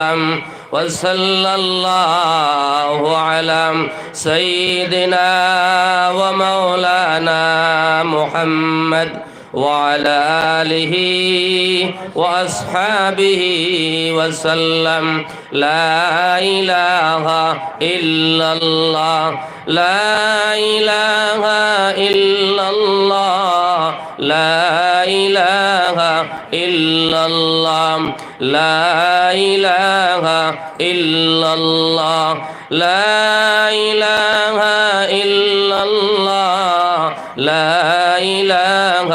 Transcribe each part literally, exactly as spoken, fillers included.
وسلم. وصلى الله على سيدنا ومولانا محمد وعلى آله وأصحابه وسلم. لا إله إلا الله، لا إله إلا الله، لا إله إلا الله، لا إله إلا الله، لا إله إلا الله، لا إله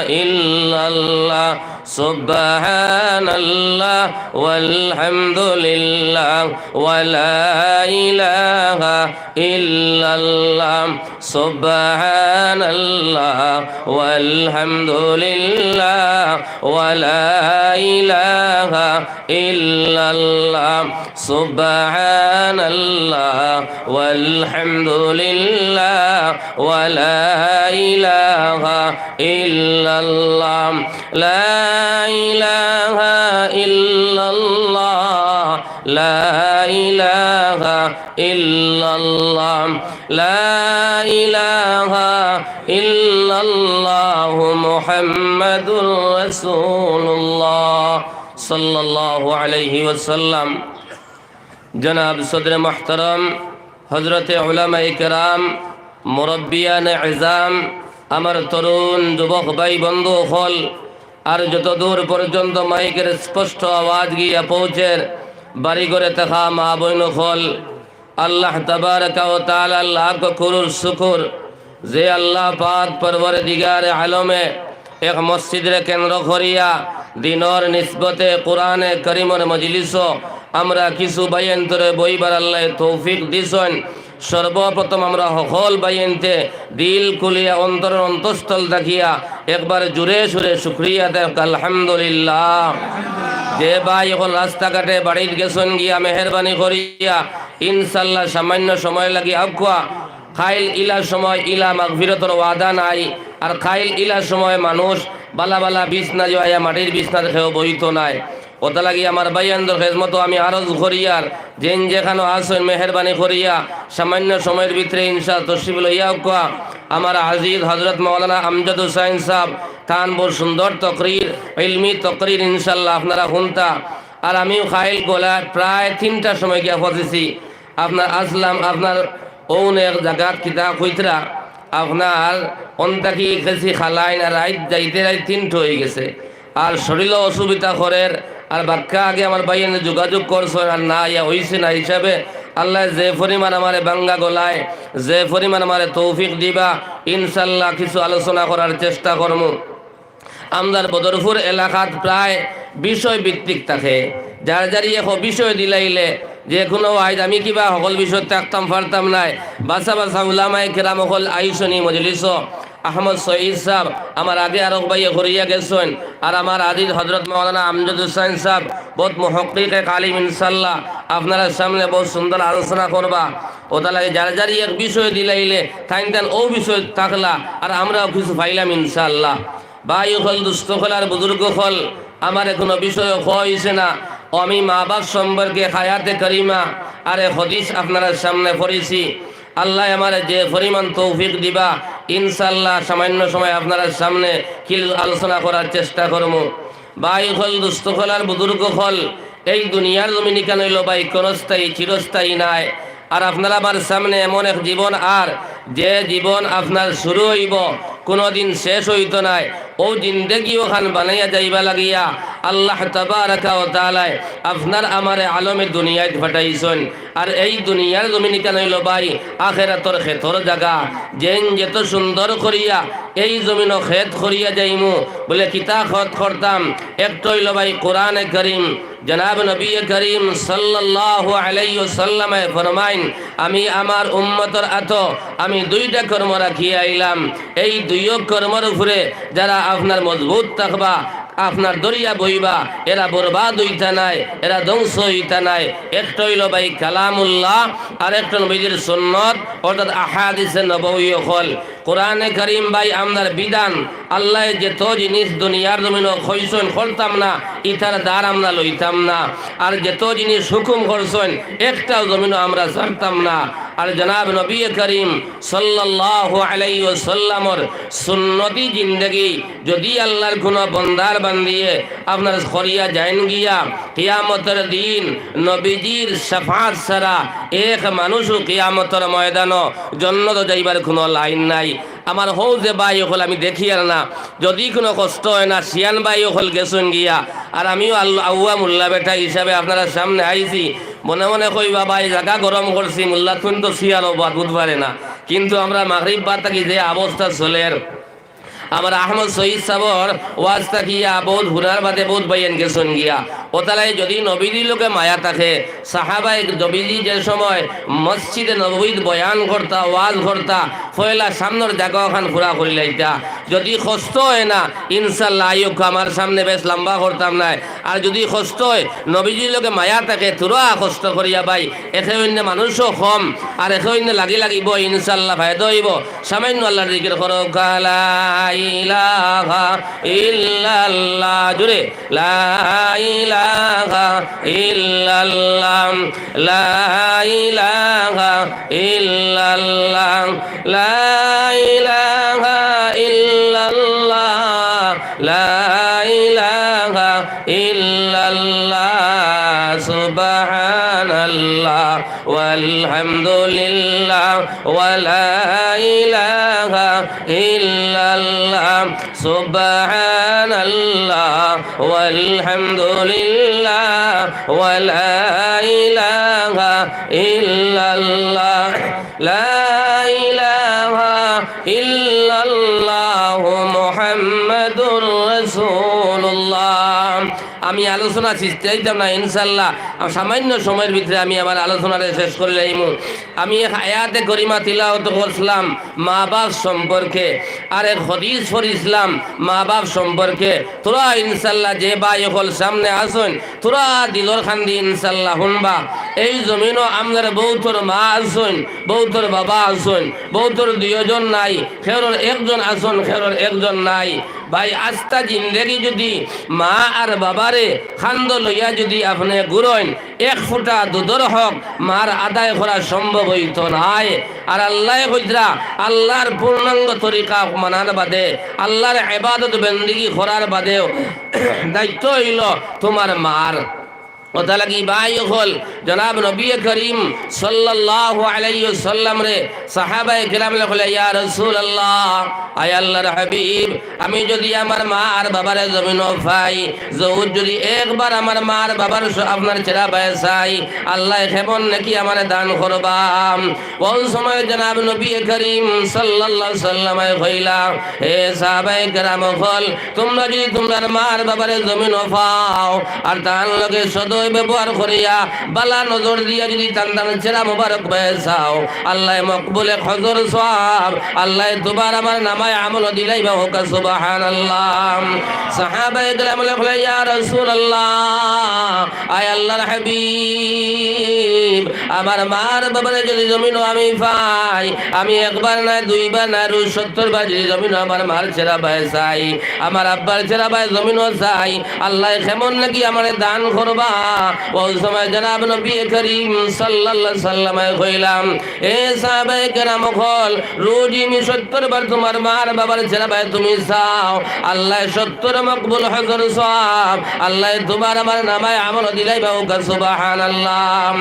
إلا الله. سبحان الله والحمد لله ولا إله إلا الله. سبحان الله والحمد لله ولا إله إلا الله. سبحان الله والحمد لله ولا إله إلا الله. لا إله إلا الله، لا إله إلا الله، لا إله إلا الله، محمد رسول الله، صلى الله عليه وسلم. জনাব সদরে মুহতারাম, হজরতে উলামায়ে কেরাম, মুরব্বিয়ানে ইজাম, আমার তরুণ যুবক ভাই বন্ধু অকল, আর যত দূর পর্যন্ত মাইকের স্পষ্ট আওয়াজ গিয়া পৌঁছের, বাড়ি ঘরে থাকা মা বইন অকল, আল্লাহ তাবারাকা ওয়া তাআলার লাখ করোড় শুকুর, যে আল্লাহ পাক পরওয়ারদিগারে আলমে এক মসজিদরে কেন্দ্র করিয়া দিনর নিসবতে কোরআনে করিমর মজলিসো আমরা কিছু ভাইয়াইন্তরে বইবার আল্লায় তৌফিক দিছইন। সর্বপ্রথম আমরা হকল ভাইয়াইন্তে দিল খুলিয়া অন্তরর অন্তঃস্থল থাকিয়া একবার জোরে সোরে শুকরিয়া দেউক্কা, আলহামদুলিল্লাহ। যে ভাই অকল রাস্তাঘাটে বাড়িত গেছইন গিয়া মেহেরবানি করিয়া ইনশাআল্লাহ সামান্য সময় লাগি আউক্কা, কাইল ইলা সময় ইলা মাগফিরতর ওয়াদা নাই, আর কাইল ইলা সময় মানুষ বালা বালা বিছনা জোয়াইয়া মাটির বিছনাত কেউ বইতো নায়। অতা লাগি আমার ভাইয়াইন্তর খেজমতো আমি আরজ করিয়ার, যেইন যেখানো আছইন মেহেরবানি করিয়া সামান্য সময়র ভিতরে ইনশাআল্লাহ তশরিফ লইয়া আউক্কা। আমার আজিজ হজরত মাওলানা আমজাদ হুসাইন সাব, তান বড় সুন্দর তকরির, ইলমি তকরির ইনশাআল্লাহ আপনারা হুনতা। আর আমিও কাইল গলা প্রায় তিনটার সময় গিয়া পৌঁছেছি। আপনার আসলাম, আপনার অউন এক জাগাত কিতা কইতরা, আপনার অন্তাকি গেছি খালাইন, আর রাইত যাইতে রাইত তিনটা অইগেছে। আর শরীরও অসুবিধা করের, আর বাক্কা আগে আমার ভাইয়াইন্তে যোগাযোগ করছইন, আর না ইয়া অইছে না হিসাবে আল্লায় যে পরিমাণ আমারে বাঙ্গা গলায়, যে পরিমাণ আমারে তৌফিক দিবা, ইনশাআল্লাহ কিছু আলোচনা করার চেষ্টা করমু। আমরার বদরপুর এলাকাত প্রায় বিষয় ভিত্তিক থাকে। যার যার ইয়ে হ-, বিষয় দিলাইলে যে কোনো ওয়াইজ আমি কিবা হকল বিষয় থাকতাম পারতাম নায়। বাছা বাছা উলামায়ে কেরাম অকল আইছইন ই মজলিসো। আহমদ সঈদ সাব আমার আগে আরক ভাইয়ে করিয়া গেছইন। আর আমার আজিজ হজরত মাওলানা আমজাদ হুসাইন সাব বউত মুহাক্কিকে আলিম ইনশাআল্লাহ আপনারার সামনে বউত সুন্দর আলোচনা করবা। অতা লাগি যার যার এক বিষয় দিলাইলে তাইন তান অউ বিষয় থাকলা আর আমরাও কিছু পাইলাম ইনশাআল্লাহ। ভাই অকল, দুস্ত অকল আর বুজুর্গ অকল, আমারে কোনো বিষয় কওয়া অইছে না। অউ আমি মা বাপ সম্পর্কে আয়াতে কারিমা আর এক হাদিস আপনারার সামনে পড়ছি। আল্লায় আমারে যে পরিমাণ তৌফিক দিবা, ইনশাআল্লাহ সামান্য সময় আপনারার সামনে কিছু আলোচনা করার চেষ্টা করমু। ভাই অকল, দুস্ত অকল আর বুজুর্গ অকল, এই দুনিয়ার জমিন ইখান অইলো ভাই ক্ষণস্থায়ী, চিরস্থায়ী নায়। আর আপনার আমার সামনে এমন এক জীবন, আর যে জীবন আপনার শুরু অইবো, কুনুদিন শেষ অইতো নায়। অউ জিন্দেগি অখান বানাইয়া যাইবা লাগিয়া আল্লাহ তাবারাকা ওয়া তাআলায় আপনার আমারে আলমে দুনিয়াত পাঠাইছইন। আর এই দুনিয়ার জমিন ইখান অইলো ভাই আখেরাতর খেতর জাগা। যেইন যেত সুন্দর করিয়া এই জমিনো খেত করিয়া যাইমু, বুলে কিতা খেত করতাম, একটা অইলো ভাই কোরআনে করিম, জনাব নবী করিম সাল্লাল্লাহু আলাইহি ওয়াসাল্লামে ফরমাইন, "আমি আমার উম্মতর আতো আমি দুইটা কর্ম রাখিয়া আইলাম, এই দুইও কর্মর উপরে যারা আপনার মজবুত থাকবা, আপনার দরিয়া বইবা, এরা বরবাদ অইতা নায়, এরা ধ্বংস অইতা নায়।" একটা অইলো ভাই কালামুল্লাহ, আর একটা নবীজির সুন্নত, অর্থাৎ আহাদিসে নববী অকল। কোরআনে করিম ভাই আমরার বিধান, আল্লায় যত জিনিস দুনিয়ার জমিনো কইছইন করতাম না, ইতার ধার আমরা লইতাম না। আর যত জিনিস হুকুম করছইন, একটাও জমিনো আমরা ছাড়তাম না। আর জনাব নবী করিম সাল্লাল্লাহু আলাইহি ওয়াসাল্লামর সুন্নতি জিন্দেগি যদি আল্লার কুনু বন্দার বান্দিয়ে আপনার করিয়া যাইন গিয়া, কিয়ামতর দিন নবীজির শাফাআত ছাড়া এক মানুষও কিয়ামতর ময়দানো জন্নতো যাইবার কুনু লাইন নাই। আমার হউ যে ভাই অকল আমি দেখিয়ার না, যদি কুনু কষ্ট অয় না, শিয়ান ভাই অকল গেছইন গিয়া, আর আমিও আল-, আউয়া মোল্লা বেটা হিসাবে আপনারার সামনে আইছি, মনে মনে কইবা, "ভাই, জাগা গরম করছি, মোল্লা তুন তো শিয়ান অবাদ বুঝ পারে না।" কিন্তু আমরা মাগরিব বাদ থাকি যে অবস্থা চলের, আমার আহমদ শহীদ সাবর ওয়াজ থাকিয়া বউত হুনার বাদে বউত ভাইয়াইন গেছইন গিয়া। অতালায় যদি নবীজির লগে মায়া থাকে, সাহাবায়ে নবীজি যে সময় মসজিদে নববীত বয়ান করতা, ওয়াজ করতা, পয়লা সামনর জাগা অখান পুরা করিলাইতা। যদি কষ্ট অয় না, ইনশাআল্লাহ, আইউক্কা, আমার সামনে বেশ লম্বা করতাম নায়। আর যদি কষ্ট অয়, নবীজির লগে মায়া থাকে, থুড়া কষ্ট করিয়া ভাই, একে অইন্য মানুষও কম, আর একে অইন্য লাগি লাগিবো, ইনশাআল্লাহ, ফায়দা অইবো। সামাইন্য আল্লার জিকির করো, লা ইলাহা ইল্লাল্লাহ, জোরে, লা ইলাহা ইল্লাল্লাহ, লা ইলাহা ইল্লাল্লাহ, লা ইলাহা ইল্লাল্লাহ, লা ইলাহা ইল্লাল্লাহ, সুবহানাল্লাহ। والحمد لله ولا إله إلا الله سبحان الله والحمد لله ولا إله إلا الله لا إله إلا الله محمد رسول الله। আমি আলোচনা শেষ চাইতাম না, ইনশাআল্লাহ, আর সামান্য সময়ের ভিতরে আমি আমার আলোচনাটা শেষ করি লাইমু। আমি এক আয়াতে করিমা তিলাওয়াত করছিলাম মা বাপ সম্পর্কে, আর এক হাদিস পড়ছিলাম মা বাপ সম্পর্কে। থুড়া ইনশাআল্লাহ যে ভাই অকল সামনে আছইন, থুড়া দিলর কান্দি ইনশাআল্লাহ হুনবা। এই জমিনো আমরার বউতর মা আছইন, বউতর বাবা আছইন, বউতর দুইজন নাই, কেউরর একজন আছইন, কেউরর একজন নাই। ভাই, আস্তা জিন্দেগি যুদি মা আর বাবারে কান্দো লইয়া যুদি আপনে ঘুরইন, এক ফুটা দুধর হক মার আদায় করা সম্ভব অইতো নায়। আর আল্লায় কইরা, আল্লার পূর্ণাঙ্গ তরিকা মানার বাদে, আল্লার ইবাদত বন্দেগি করার বাদেও দায়িত্ব অইলো তুমার মার। অতালাগি ভাই অকল, জনাব নবী করিম সাল্লাল্লাহু আলাইহি ওয়াসাল্লামরে সাহাবায়ে কেরাম অকলে, ইয়া রাসূলুল্লাহ, আয় আল্লার হাবিব, আমি যুদি আমার মা আর বাবারে জমিনো পাই, যুদি একবার আমার মা আর বাবার স-, আপনার চেহারা বায় চাই, আল্লায় কেমন নাকি আমারে দান করবা। অউ সময় জনাব নবী করিম সাল্লাল্লাহু আলাইহি ওয়াসাল্লামে কইলা, হে সাহাবায়ে কেরাম অকল, তুমরা যুদি তুমরার মা আর বাবারে জমিনো পাও, আর তান লগে সদয় ব্যবহার করিয়া, বালা নজর দিয়া যুদি তান তান চেহারা মোবারক বায় চাও, আল্লায় মকবুলে হজর সওয়াব, আল্লায় তুমার আমার নামায় আমল দিলাইবা, কউক্কা সুবহানাল্লাহ। সাহাবায়ে কেরাম অকলে, ইয়া রাসূলুল্লাহ, আয় আল্লার হাবিব, আমার মা আর বাবারে যুদি জমিনো আমি পাই, আমি একবার নায়, দুইবার নায়, রোজ সত্তর বার যুদি জমিনো আমার মার চেহারা বায় চাই, আমার আব্বার চেহারা বায় জমিনো চাই, আল্লায় কেমন নাকি আমারে দান করবা। অউ সময় জনাব নবী করিম সাল্লাল্লাহু আলাইহি ওয়াসাল্লামে কইলা, এ সাহাবায়ে কেরাম অকল, রোজ আমি সত্তর বার তুমার মা আর বাবার চেহারা বায় তুমি চাও, আল্লায় সত্তর মকবুল হজর সওয়াব, আল্লায় তুমার আমার নামায় আমল দিলাইবা, কউক্কা সুবহানাল্লাহ।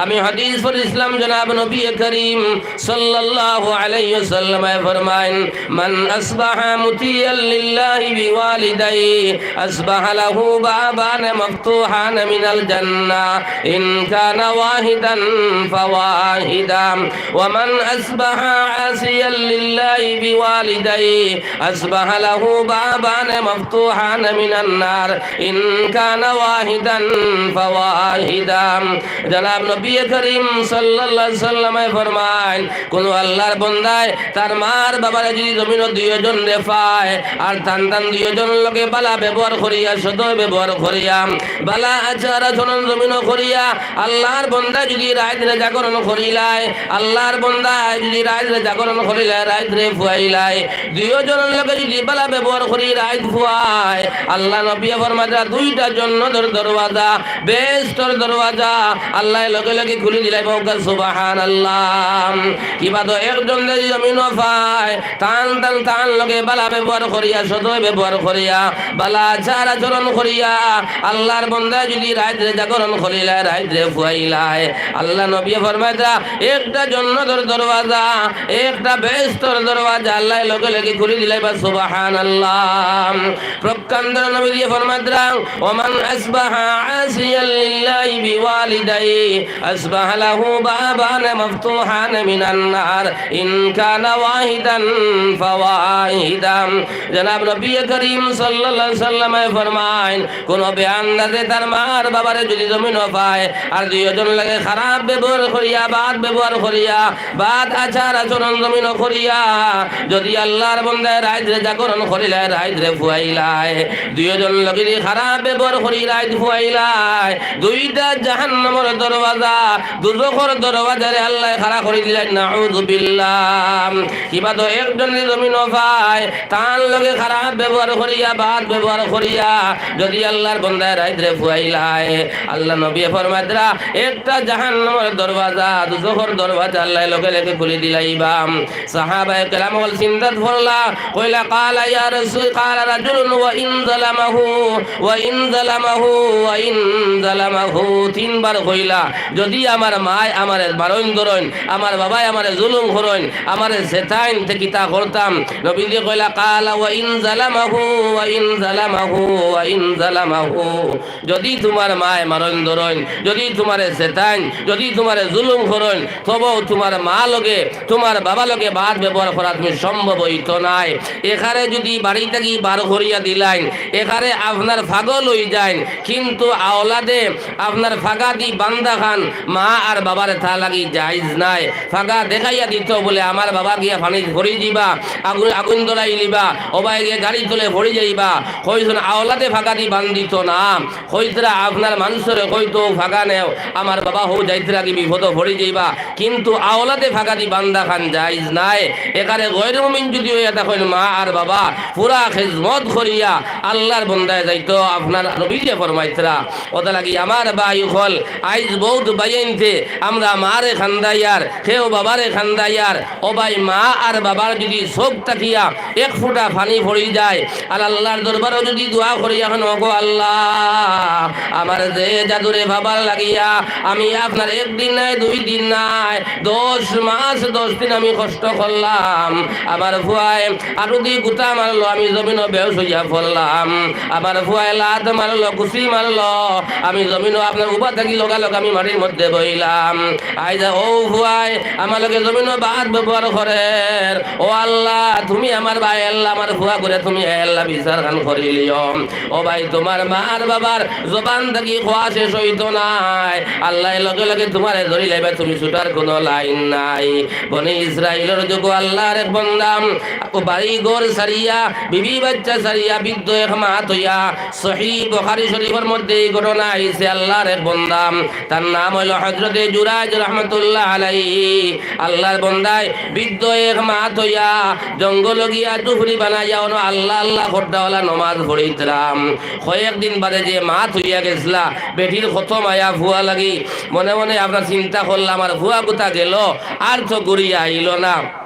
আমি হাদিস পড়ছিলাম, জনাব নবী করিম সাল্লাল্লাহু আলাইহি ওয়াসাল্লামে ফরমাইন, من أصبح مطيعا لله بوالديه أصبح له بابان مفتوحان من الجنة إن كان واحدا فواحدا ومن أصبح عاصيا لله بوالديه أصبح له بابان مفتوحان من النار إن كان واحدا فواحدا। জনাব নবী করিম সাল্লাল্লাহু আলাইহি ওয়াসাল্লামে ফরমাইন, কুনু আল্লার বন্দায় তার মা আর বাবারে যুদি জমিনো দুইজনরে পায়, আর তান তান দুইজনর লগে বালা ব্যবহার করিয়া, সদয় ব্যবহার করিয়া, বালা আচার আচরণ জমিনো করিয়া, আল্লার বন্দায় যুদি রাইতরে জাগরণ করিলায়, আল্লার বন্দায় যুদি রাইতরে জাগরণ করিলায়, রাইতরে ফুয়াইলায়, দুইওজনর লগে যুদি বালা ব্যবহার করি রাইত ফুয়ায়, আল্লার নবীয়ে ফরমাইতরা দুইটা জন্নতর দরওয়াজা, বেহেস্তর দরওয়াজা আল্লায় লগে লগে খুলি দিলাইবা। কউক্কা সুবহানাল্লাহ। কিবা তো একজন যদি জমিনো পায়, তান তান তান লগে বালা ব্যবহার করিয়া, সদয় ব্যবহার করিয়া, বালা আচার আচরণ করিয়া, আল্লার বন্দায় যুদি রাইতরে জাগরণ করিলায়, রাইতরে ফুয়াইলায়, আল্লার নবীয়ে ফরমাইতরা একটা জন্নতর দরওয়াজা, একটা বেহেস্তর দরওয়াজা আল্লায় লগে লগে খুলি দিলাইবা। সুবহানাল্লাহ। প্রকান্দর নবীজিয়ে ফরমাইতরা, "ওমান আসবাহা আসিয়ান লিল্লাহি বিওয়ালিদাইহি আসবাহা লাহু বাবান মাফতুহান মিনান নার ইন কানা ওয়াহিদান ফাওয়াহিদা।" জনাব নবী করিম সাল্লাল্লাহু আলাইহি ওয়াসাল্লামে ফরমাইন, কোন বেআন্দাজে তার মার বাবারে যুদি জমিনো পায়, আর দুইওজন লগে খারাপ ব্যবহার করিয়া, বাদ ব্যবহার করিয়া, বাদ আচার আচরণ জমিনো করিয়া, যুদি আল্লার বন্দায় রাইতরে জাগরণ করিলায়, রাইতরে ফুয়াইলায়, দুইওজন লগে যুদি খারাপ ব্যবহার করি রাইত ফুয়াইলায়, দুইটা জাহান্নামর দরওয়াজা, দুজখর দরওয়াজারে আল্লায় খাড়া করি দিলাইন। নাউজুবিল্লাহ। কিবা তো একজন যদি জমিনো পায়, তান লগে খারাপ ব্যবহার করিয়া, বাদ ব্যবহার করিয়া, যুদি আল্লার বন্দায় রাইতরে ফুয়াইলায়, আল্লার নবীয়ে ফরমাইতরা, একটা জাহান্নামর দরওয়াজা, দুজখর দরওয়াজা আল্লায় লগে লগে খুলি দিলাইবা। সাহাবায়ে কেরাম অকল চিন্তাত পড়লা, কইলা, "কালা ইয়া রাসূল, কালা রাজুলুন ওয়া ইন যালামাহু, ওয়া ইন যালামাহু, ওয়া ইন যালামাহু।" তিনবার কইলা, "যুদি আমার মায় আমারে মারইন ধরইন, আমার বাবায় আমারে জুলুম করইন, আমারে জেতাইন, তে কিতা করতাম?" নবীজিয়ে কইলা, "কালা ওয়া ইন যালামাহু, ওয়া ইন যালামাহু, ওয়া ইন যালামাহু।" যুদি তুমার মায় মারইন ধরইন, যুদি তুমারে জেতাইন, যুদি তুমারে জুলুম করইন, তবুও তুমার মা লগে, তুমার বাবা লগে বাদ ব্যবহার করা তুমি সম্ভব অইতো নায়। একারে যুদি বাড়ি থাকি বার করিয়া দিলাইন, একারে আপনার পাগল অইযাইন, কিন্তু আওলাদে আপনার ফাগাদি বান্দা খান মা আর বাবার তা লাগি জায়েজ নায়। ফাগা দেখাইয়া দিতো বুলে, "আমার বাবা গিয়া পানিত পড়ি যিবা, আগুন, আগুন ধরাইলিবা, ওবায় গিয়া গাড়ি তলে পড়ি যাইবা।" কইছইন আওলাদে ফাগাদি বান্ধিতো না। কইতরা, "আপনার মানষরে কইতো ফাগা নেও, আমার বাবা হউ যাইতরা কি বিপদো পড়ি যাইবা।" কিন্তু আওলাদে ফাগাদি বান্দা খান জায়েজ নায়। একারে গয়র মুমিন যুদি অইয়া থাকইন, মা আর বাবা পুরা খেজমত করিয়া আল্লার বন্দায় যাইতো, আপনার নবীজিয়ে ফরমাইতরা। অতা লাগি আমার ভাই অকল, আইজ বউত ভাইয়াইন্তে আমরা মারে কান্দাইয়ার, কেউ বাবারে কান্দাইয়ার, ও ভাই, মা আর বাবার যুদি চউখ থাকিয়া এক ফুটা পানি পড়ি যায়, আর আল্লার দরবারো যুদি দোয়া করি, অখন, "ওগো আল্লা, আমার যে জাদুরে বাবার লাগিয়া আমি আপনার একদিন নায়, দুইদিন নায়, দশ মাস দশ দিন আমি কষ্ট করলাম, আমার ফুয়ায় আরুদি গুতা মারলো, আমি জমিনো বেহুশ অইয়া পড়লাম, আমার ফুয়ায় লাত মারলো, ঘুষি মারলো, আমি জমিনো আপনার উবা থাকি লগালগ আমি মাটির মধ্যে বইলাম।" আইজ ও ফুয়ায় আমার লগে জমিনো বাদ ব্যবহার করের। ও আল্লা, তুমি আমার ভাই আল্লা, আমার ফুয়াগুরে তুমি আল্লা বিচার খান করিলিও। ও ভাই, তুমার মা আর বাবার জবান থাকি কওয়া শেষ অইতো নায়। আল্লায় লগে লগে তুমারে ধরিলাইবা, তুমি ছুটার কুনু লাইন নাই। বনি ইসরাইলর যুগো আল্লার এক বন্দা, ও বাড়ি ঘর ছাড়িয়া, বিবি বাচ্চা ছাড়িয়া, বৃদ্ধ এক মা থইয়া, সহিহ বুখারী শরীফর মধ্যে এই ঘটনা আইছে। আল্লার এক বন্দা, তার নাম অইলো হযরতে জুরাইজ রহমতুল্লাহ আলাইহি। আল্লার বন্দায় বৃদ্ধ এক মা থইয়া জঙ্গলো গিয়া ঝুপড়ি বানাইয়া অনো আল্লা আল্লা করতাওয়ালা নমাজ পড়িতরাম। কয়েকদিন বাদে যে মা থইয়া গেছলা, বেটির কত মায়া ফুয়া লাগি। মনে মনে আপনার চিন্তা করলা, "আমার ফুয়া গুতা গেলো, আর তো ঘুরিয়া আইলো না।"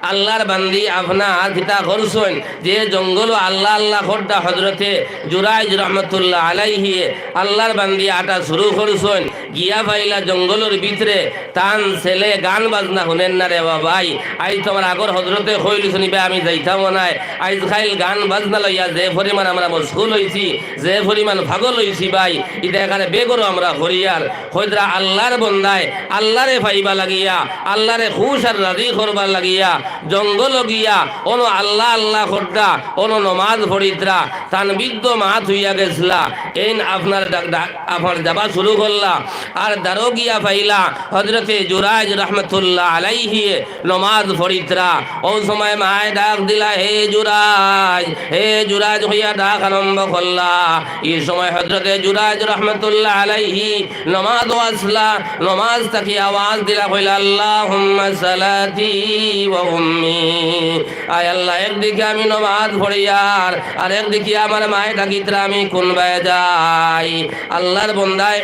আল্লার বান্দি, আপনার কিতা করছইন? যে জঙ্গলো আল্লা আল্লা করতা হযরতে জুরাইজ রহমতুল্লাহ আলাইহি, আল্লার বান্দি আটা শুরু করছইন, গিয়া পাইলা জঙ্গলর ভিতরে তান ছেলে গান বাজনা হুনের না রে বাবাই। আইজ তো আমার আগর হযরতে কইলিছইন, "ইবা আমি যাইতাম নায়।" আইজ কাইল গান বাজনা লইয়া যে পরিমাণ আমরা মশগুল অইছি, যে পরিমাণ পাগল অইছি ভাই, ইতা একারে বেগরো আমরা করিয়ার। কইতরা আল্লার বন্দায় আল্লারে পাইবা লাগিয়া, আল্লারে খুশ আর রাজি করবার লাগিয়া জঙ্গলো গিয়া অনো আল্লাহ আল্লাহ করতা, অনো নমাজ পড়িত্রা, তান বৃদ্ধ মা থুইয়া গেছলা, এইন আপনার ডাক-, ডাক-, আপনার যাবা শুরু করলা। আর দারো গিয়া পাইলা হযরতে জুরাইজ রহমতুল্লাহ আলাইহি নমাজ পড়িত্রা। অউ সময় মায়ে ডাক দিলা, "হে জুরাইজ, হে জুরাইজ" কইয়া ডাক আরম্ভ করলা। ই সময় হযরতে জুরাইজ রহমতুল্লাহ আলাইহি নমাজো আছলা, নমাজ থাকি আওয়াজ দিলা, কইলা, "আল্লাহুম্মা সালাতি ওয়া উম্মি।" আয় আল্লাহ, একদিকে আমি নমাজ পড়িয়ার, আর একদিকে আমার মায়ে ডাকিত্রা, আমি কুনবায় যাই? আল্লাহর বন্দায়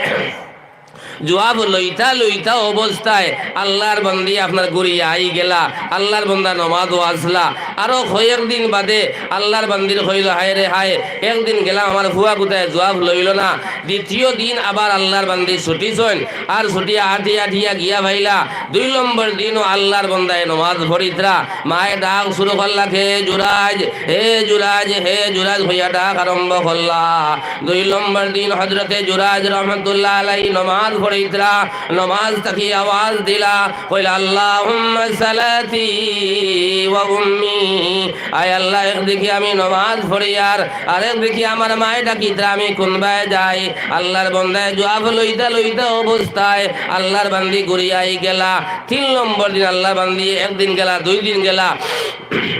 জুয়াব লইতা লইতা অবস্থায় আল্লাহর বান্দি আপনার ঘুরিয়া আই গেলা। আল্লাহর বান্দা নমাজো আছলা। আরো কয়েকদিন বাদে আল্লাহর বান্দির কইল, "হায় রে হায়, একদিন গেলাম আমার ফুয়া গুতায় জুয়াব লইল না।" দ্বিতীয় দিন আবার আল্লাহর বান্দি ছুটিছইন, আর ছুটিয়া আটিয়া আটিয়া গিয়া পাইলা। দুই নম্বর দিনও আল্লাহর বান্দায় নমাজ পড়িত্রা। মায়ে ডাক শুরু করলা, "হে জুরাইজ, হে জুরাইজ, হে জুরাইজ" কইয়া ডাক আরম্ভ করলা। দুই নম্বর দিন হযরতে জুরাইজ রহমতুল্লাহ আলাইহি নমাজ পড়িত্রা, নমাজ থাকি আওয়াজ দিলা, কইলা, "আল্লাহুম্মা সালাতি ওয়া উম্মি।" আয় আল্লাহ, একদিকে আমি নমাজ পড়িয়ার, আর একদিকে আমার মায়ে ডাকিত্রা, আমি কুনবায় যাই? আল্লাহর বন্দায় জুয়াব লইতা লইতা অবস্থায় আল্লাহর বান্দি ঘুরিয়া আই গেলা। তিন নম্বর দিন আল্লাহর বান্দি একদিন গেলা, দুই দিন গেলা,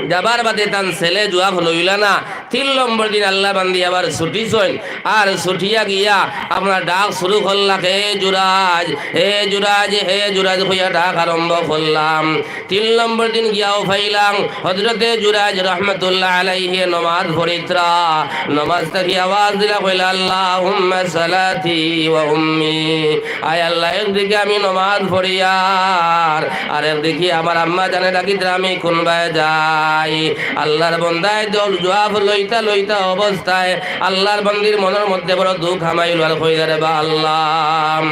যাবার বাদে তান ছেলে জুয়াব লইলা না। তিন নম্বর দিন আল্লাহর বান্দি আবার ছুটিছইন, আর ছুটিয়া গিয়া আপনার ডাক শুরু করলা, "হে জুরাইজ, হে জুরাইজ, হে জুরাইজ" কইয়া ডাক আরম্ভ করলাম। তিন নম্বর দিন গিয়াও পাইলাম হযরতে জুরাইজ রহমতুল্লাহ আলাইহি নমাজ পড়িত্রা, নমাজ থাকি আওয়াজ দিলা, কইলা, "আল্লাহুম্মা সালাতি ওয়া উম্মি।" আয় আল্লাহ, একদিকে আমি নমাজ পড়িয়ার, আর একদিকে আমার আম্মা জানে ডাকিত্রা, আমি কুনবায় যাই? আল্লাহর বন্দায় দল জুয়াব লইতা লইতা অবস্থায় আল্লাহর বান্দির মনর মধ্যে বড় দুঃখ হামাইল, আর কইলা, "রে বা আল্লাহ,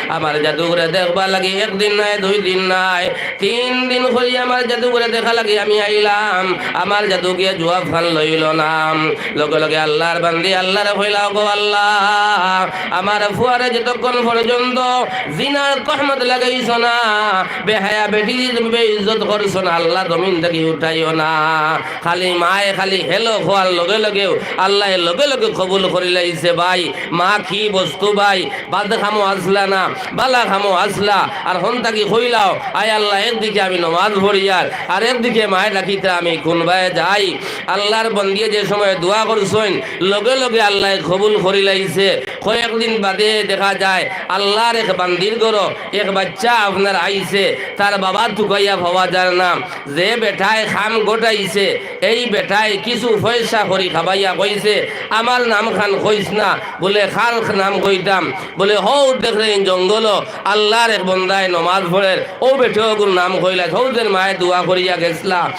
আমার জাদুগরে দেখবার লাগি একদিন নায়, দুই দিন নায়, তিন দিন করি আমার জাদুগরে দেখা লাগি আমি আইলাম, আমার জাদুগিয়ে জুয়াব খান লইল না।" লগে লগে আল্লাহর বান্দি আল্লাহরে কইলা, "ওগো আল্লাহ, আমার ফুয়ারে যতক্ষণ পর্যন্ত জিনার তহমত লাগাইছো না, বেহায়া বেটিরে তুমি বেইজ্জত করছো না, আল্লাহ জমিন থাকি উঠাইও না।" খালি মায়ে খালি hello কওয়ার লগে লগেউ আল্লায় লগে লগে কবুল করিলাইছে ভাই। মা কি বস্তু ভাই, বাদ কামো আছলা না, বালা কামো আছলা, আর হন থাকি কইলাও, "আয় আল্লাহ, একদিকে আমি নমাজ পড়িয়ার, আর একদিকে মায়ে ডাকিত্রা, আমি কুনবায় যাই?" আল্লাহর বন্দিয়ে যে সময় দোয়া করছইন, লগে লগে আল্লায় কবুল করিলাইছে। কয়েকদিন বাদে দেখা যায় আল্লাহর এক বান্দির ঘরো এক বাইচ্চা আপনার আইছে, তার বাবা তুকাইয়া পাওয়া যার না। যে বেটায় কাম ঘটাইছে, এই বেটায় কিছু পয়সা করি খাবাইয়া কইছে, "আমার নাম খান কইস না।" বুলে, "কার নাম কইতাম?" বুলে, "হউ দেখরে জঙ্গলো আল্লাহর এক বন্দায় নমাজ পড়ের, অউ বেটিগুর নাম কইলা, হউ যেন মায়ে দোয়া করিয়া গেছলা।"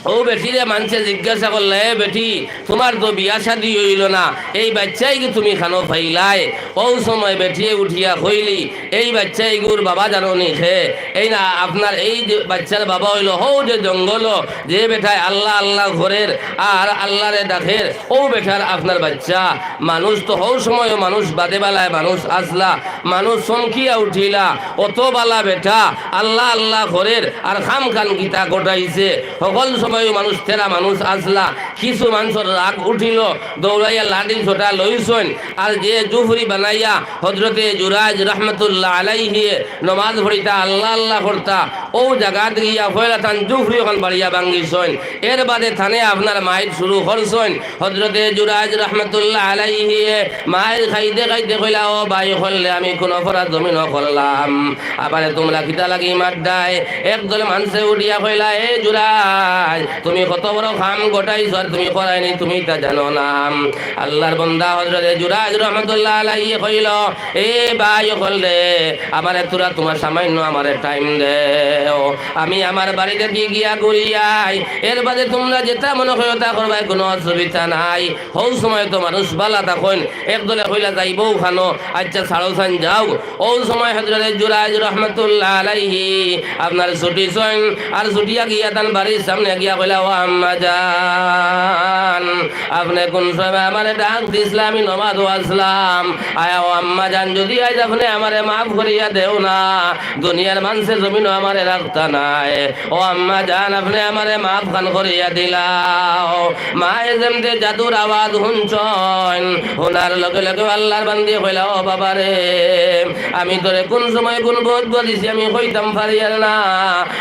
অউ বেটিরে মানষে জিজ্ঞাসা করলা, "এ বেটি, তুমার তো বিয়া শাদি অইল না, এই বাইচ্চাইগু তুমি কানো পাইলায়?" অউ সময় বেটিয়ে উঠিয়া কইলি, "এই বাইচ্চাইগুর বাবা জানো নি কে? এই না, আপনার এই যে বাইচ্চার বাবা অইল হউ যে জঙ্গলো, যে বেটায় আল্লাহ আল্লাহ করের আর আল্লাহরে ডাকের, অউ বেটার আপনার বাইচ্চা।" মানুষ তো হউ সময়ও মানুষ বাদে বালায় মানুষ আছলা, মানুষ চমকিয়া উঠিলা, অত বালা বেটা আল্লাহ আল্লাহ করের আর কাম খান কিতা ঘটাইছে। হকল সময়ও মানুষ তেরা মানুষ আছলা, কিছু মানষর রাগ উঠিল, দৌড়াইয়া লাঠি সোটা লইছইন, আর যে জুফরি বানাইয়া হযরতে জুরাইজ রহমতুল্লাহ আলাইহি নমাজ পড়িতা, আল্লাহ আল্লাহ করতা, অউ জাগাত গিয়া পয়লা তান জুফরি অখান বাড়িয়া ভাঙ্গিছইন। এর বাদে তানে আপনার মাইর শুরু করছইন। হযরতে জুরাইজ রহমতুল্লাহ আলাইহি মাইর খাইতে খাইতে কইলা, "ও ভাই অকলরে, আমি কুনু অপরাধ জমিনো করলাম, আমারে তুমরা কিতা লাগি মাররায়?" একদল মানষে উঠিয়া কইলা, "এ জুরাইজ, তুমি কত বড় কাম ঘটাইছো আর তুমি করায়নি, তুমি ইতা জানো না?" আল্লাহর বন্দা হযরতে জুরাইজ রহমতুল্লাহ আলাইহি কইল, "এ ভাই অকলরে, আমারে তুরা তুমার সামান্য আমারে time দেও, আমি আমার বাড়িত গিয়া ঘুরি আই, এর বাদে তুমরা যেতা মনো করো তা করবায়, কুনু অসুবিধা নাই।" হউ সময় তো মানুষ বালা থাকইন, একদলে কইলা, "যাইবো কানো, আইচ্ছা ছাড়ো ছাইন যাও।" অউ সময় হযরতে জুরাইজ রহমতুল্লাহ আলাইহি আপনার ছুটিছইন, আর ছুটিয়া গিয়া তান বাড়ির সামনে গিয়া কইলা, "ও আম্মা জান, জান, আপনে কুন সময় আমারে ডাক দিছলা, আমি নমাজো আছলাম। আয় ও আম্মা জান, যুদি আইজ আপনে আমারে মাফ করিয়া দেও না, দুনিয়ার মানষে জমিনো আমারে রাখতা নায়। ও আম্মা জান, আপনে আমারে মাফ খান করিয়া দিলাও। মায়ে যেমতে জাদুর আওয়াজ হুনছইন, হুনার লগে লগে আল্লার বান্দি কইলা, "ও বাবা রে, আমি তোরে কুন সময় কুন বদদোয়া দিছি আমি কইতাম পারিয়ার না।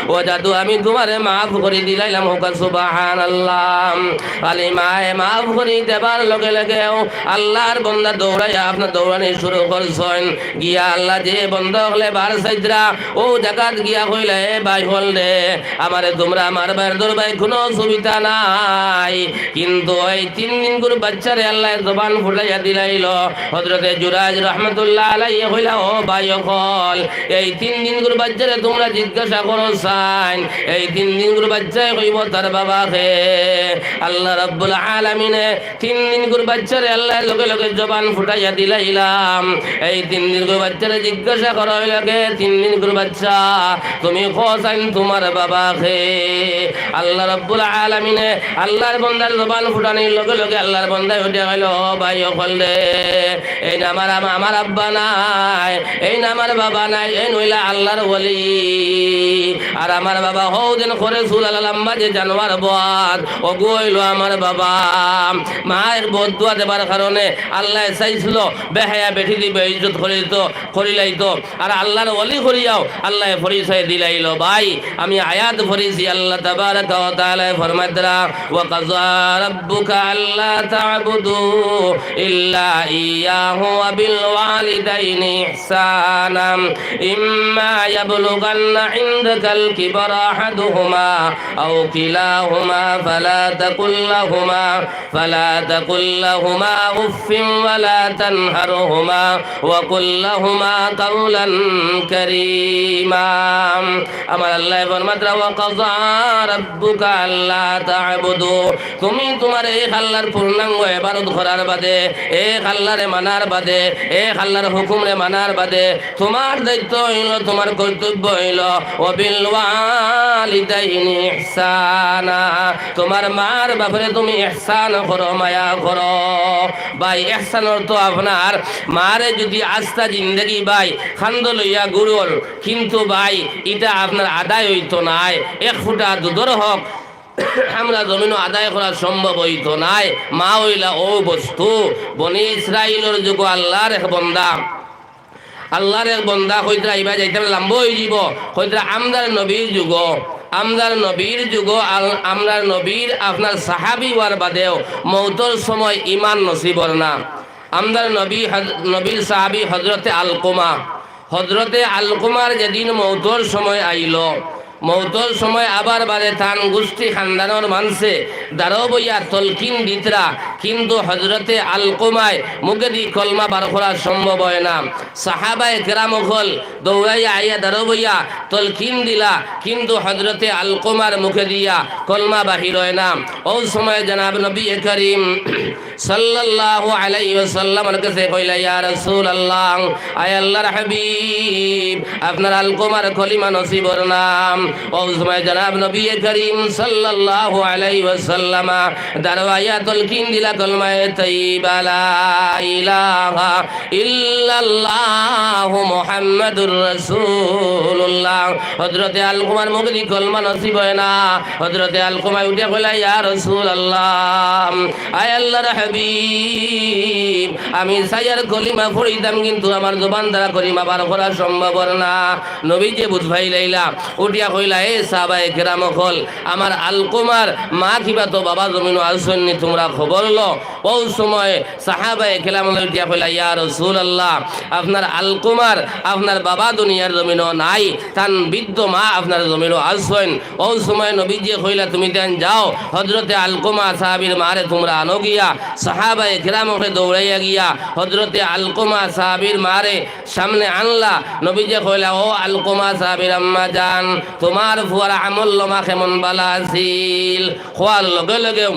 ও জাদু, আমি তুমারে মাফ করি দিলাইলাম।" কউক্কা সুবহানাল্লাহ। খালি মায়ে মাফ করি দেবার লগে লগেউ আল্লার বন্দা দৌড়াইয়া আপনা দৌড়ানি শুরু করছইন। গিয়া আল্লা যে বন্দা অকলে বার চাইতরা, অউ জাগাত গিয়া কইলা, "এ ভাই অকল রে, আমারে তুমরা মারবায়, ধরবায়, কুনু অসুবিধা নাই।" কিন্তু অউ তিন দিনকুর বাইচ্চারে আল্লায় জবান ফুটাইয়া দিলাইলো। হজরতে জুরাইজ রহমতুল্লাহ আলাইহি কইলা, "ও ভাই অকল, এই তিন দিনকুর বাইচ্চারে তুমরা জিজ্ঞাসা করো চাইন, এই তিন দিনকুর বাইচ্চায় কইবো তার বাবা কে।" আল্লা রাব্বুল আলামিনে তিন দিনকুর বাইচ্চারে আল্লায় লগে লগে জবান ফুটাইয়া দিলাইলাম। এই তিন দিনকুর বাইচ্চারে জিজ্ঞাসা করা অইলো, "হে তিন দিনকুর বাইচ্চা, তুমি কও চাইন তুমার বাবা কে?" আল্লা রাব্বুল আলামিনে আল্লার বন্দার জবান ফুটানির লগে লগে আল্লার বন্দায় উঠিয়া কইলো, "ও ভাই অকল রে, এইন আমার, আমা-, আমার আব্বা নাই, এইন আমার বাবা নাই, এইন অইলা আল্লার ওলি। আর আমার বাবা হউ যেন করে চুল আলা লাম্বা যে জানোয়ার বদ, অগু অইলো আমার বাবা।" মায় বদদোয়া দেবার কারণে আল্লায় চাইছলো বেহায়া বেটিদি বেইজ্জত করিতো, করিলাইতো। আর আল্লার ওলি করিয়াও আল্লায় পরিচয় দিলাইলো। ভাই, আমি আয়াত পড়ছি, আল্লা তাবারাকা ওয়া তাআলায় ফরমাইতরা, "ওয়া কাযা রাব্বুকা আল্লা তা'বুদু ইল্লা ইয়াহু ওয়া বিল ওয়ালিদাইনি ইহসানা। ইম্মা ইয়াবলুগান্না ইনদাকাল কিবারা আহাদুহুমা আও কিলাহুমা ফালা তাকুল লাহুমা, ফালা তাকুল লাহুমা উফফিন ওয়ালা তানহারহুমা ওয়া কুল লাহুমা কাওলান কারীমা।" আমার আল্লায় ফরমাইতরা, "ওয়া কাযা রাব্বুকা আল্লা তা'বুদু", তুমি তুমার এক আল্লার পূর্ণাঙ্গ ইবাদত করার বাদে, এক আল্লারে মানার বাদে, এক আল্লার হুকুমরে মানার বাদে তুমার দায়িত্ব অইলো, তুমার কর্তব্য অইলো, "ওয়া বিল ওয়ালিদাইনি ইহসানা", তুমার মার বাপরে তুমি ইহসান করো, মায়া করো। ভাই, ইহসান অর্থ আপনার মারে যুদি আস্তা জিন্দেগি ভাই কান্দো লইয়া ঘুরোর, কিন্তু ভাই, ইটা আপনার আদায় অইতো নায়। এক ফুটা দুধর হক আমরা জমিনো আদায় করা সম্ভব অইতো নায়। মা অইলা অউ বস্তু। বনি ইসরাইলর যুগো আল্লার এক বন্দা, আল্লার এক বন্দা কইতরা, ইবা যাইতাম লাম্বা অইযিবো, কইতরা, আমরার নবীর যুগো, আমরার নবীর যুগো, আল-, আমরার নবীর আপনার সাহাবি অওয়ার বাদেও মউতর সময় ইমান নসিব অর না। আমরার নবী হজ-, নবীর সাহাবি হজরতে আলকমা, হজরতে আলকমার যেদিন মউতর সময় আইলো, মউতর সময় আবার বাদে তান গুষ্টি খান্দানর মানষে দারো বইয়া তলকিন দিতরা, কিন্তু হজরতে আলকমায় মুখেদি কলমা বার করা সম্ভব অয় না। সাহাবায়ে কেরাম অকল দৌড়াইয়া আইয়া দারো বইয়া তলকিন দিলা, কিন্তু হজরতে আলকমার মুখেদিয়া কলমা বাহির অয় না। অউ সময় জনাব নবী করিম সাল্লাল্লাহু আলাইহি ওয়াসাল্লামর কাছে কইলা, "ইয়া রাসূলুল্লাহ, আয় আল্লার হাবিব, আপনার আলকমার কলিমা নসিব অর না।" অউ সময় জনাব নবী করিম সাল্লাল্লাহু আলাইহি ওয়াসাল্লাম দারো আইয়া তলকিন দিলা কলমায়ে তৈয়বা, লা ইলাহা ইল্লাল্লাহু মুহাম্মাদুর রাসূলুল্লাহ। হজরতে আলকমার মুখেদি কলমা নসিব অয় না। হজরতে আলকমায় উঠিয়া কইলা, "ইয়া রাসূলুল্লাহ, আয় আল্লার হাবিব, আমি চাইয়ার কলিমা পড়িতাম, কিন্তু আমার জবান দ্বারা কলিমা বার করা সম্ভব অর না।" নবীজিয়ে বুঝ পাইলাইলা, উঠিয়া কইলা, "এ সাহাবায়ে কেরাম অকল, আমার আলকমার মা কিবা তো বাবা জমিনো আছইন নি, তুমরা খবর লও।" অউ সময় সাহাবায়ে কেরাম অকল উঠিয়া কইলা, "ইয়া রাসূলুল্লাহ, আপনার আলকমার, আপনার বাবা দুনিয়ার জমিনো নাই, তান বৃদ্ধ মা আপনার জমিনো আছইন।" অউ সময় নবীজিয়ে কইলা, "তুমি তাইন যাও, হজরতে আলকমা সাহাবির মারে তুমরা আনো গিয়া।" সাহাবায়ে কেরাম অকলে দৌড়াইয়া গিয়া হজরতে আলকমা সাহাবির মারে সামনে আনলা। নবীজিয়ে কইলা, "ও আলকমা সাহাবির আম্মা জান, তুমার ফুয়ার আমল নামা কেমন বালা আছিল?" কওয়ার লগে লগে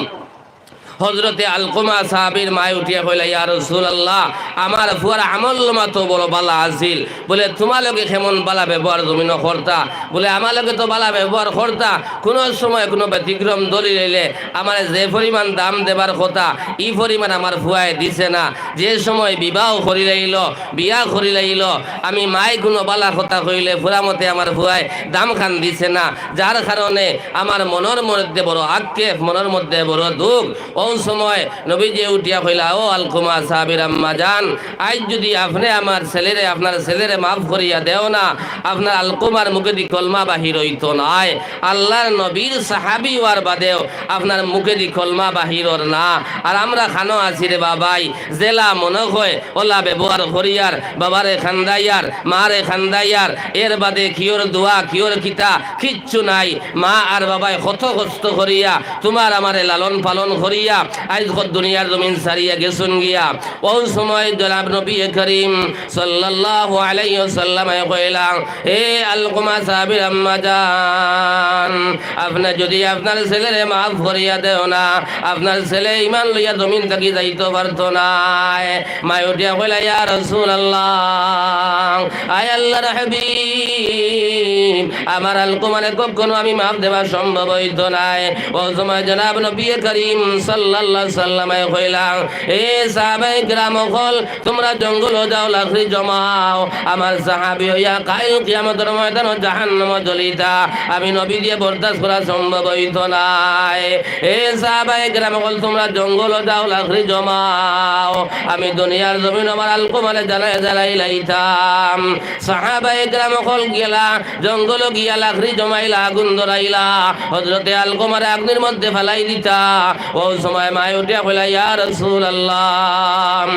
হজরতে আলকমা সাহাবীর মায় উঠিয়া কইলা, "ইয়া রাসূলুল্লাহ, আমার ফুয়ার আমলনামা তো বড় বালা আছিল, বলে তুমার লগে কেমন বালা ব্যবহার জমিনো করতা?" বলে, "আমার লগে তো বালা ব্যবহার করতা, কুনু সময় কুনু ব্যতিক্রম ধরি লইলে আমারে যে পরিমাণ দাম দেবার কথা, ই পরিমাণ আমার ফুয়ায় দিছে না। যে সময় বিবাহ করি লইল, বিয়া করি লইল, আমি মায় কুনু বালা কথা কইলে ফুরা মতে আমার ফুয়ায় দাম খান দিছে না, যার কারণে আমার মনর মধ্যে বড় আক্ষেপ, মনর মধ্যে বড় দুঃখ।" অউ সময় নবীজি উঠিয়া কইলা, "ও আলকমা সাহাবীর আম্মা জান, আইজ যুদি আপনে আমার ছেলেরে, আপনার ছেলেরে মাফ করিয়া দেও না, আপনার আলকমার মুখেদি কলমা বাহির অইতো নায়। আল্লার নবীর সাহাবী অওয়ার বাদেও আপনার মুখেদি কলমা বাহির অর না। আর আমরা খানো আছি রে বাবাই, যেলা মনো কয় অলা ব্যবহার করিয়ার, বাবারে কান্দাইয়ার, মারে কান্দাইয়ার, এর বাদে কিওর দোয়া, কিওর কিতা, কিচ্ছু নাই। মা আর বাবায় কত কষ্ট করিয়া তুমার আমারে লালন পালন করিয়া আইজ কত দুনিয়ার জমিন ছাড়িয়া গেছইন গিয়া।" অউ সময় জনাব নবী করিম সাল্লাল্লাহু আলাইহি ওয়াসাল্লামে কইলা, "হে আলকমা সাহাবীর আম্মা জান, আপনে যুদি আপনার ছেলেরে মাফ করিয়া দেও না, আপনার ছেলে ইমান লইয়া জমিন থাকি যাইতো পারতো নায়।" মায় উঠিয়া কইলা, "ইয়া রাসূলুল্লাহ, আয় আল্লার হাবিব, আমার আলকমারে কখনো আমি মাফ দেওয়া সম্ভব অইতো নায়।" অউ সময় জনাব নবী করিম সাল্লাল্লাহু আলাইহি ওয়াসাল্লামে কইলা, "এ সাহাবায়ে কেরাম অকল, তুমরা জঙ্গলো যাও, লাকড়ি জমাও। আমার সাহাবী অইয়া কাইল কিয়ামতর ময়দানো জাহান্নামো জ্বলিতা, আমি নবীজিয়ে বরদাস্ত করা সম্ভব অইতো নায়। এ সাহাবায়ে কেরাম অকল, তুমরা জঙ্গলো যাও, লাকড়ি জমাও। আমি দুনিয়ার জমিনো আমার আলকমারে জ্বালাইয়া জ্বালাইলাইতাম।" সাহাবায়ে কেরাম অকল গেলা, জঙ্গলো গিয়া লাকড়ি জমাইলা, আগুন ধরাইলা, হজরতে আলকমারে আগুনর মধ্যে ফালাই দিতা। অউ সময় মায় উঠিয়া কইলা, "ইয়া রাসূলুল্লাহ,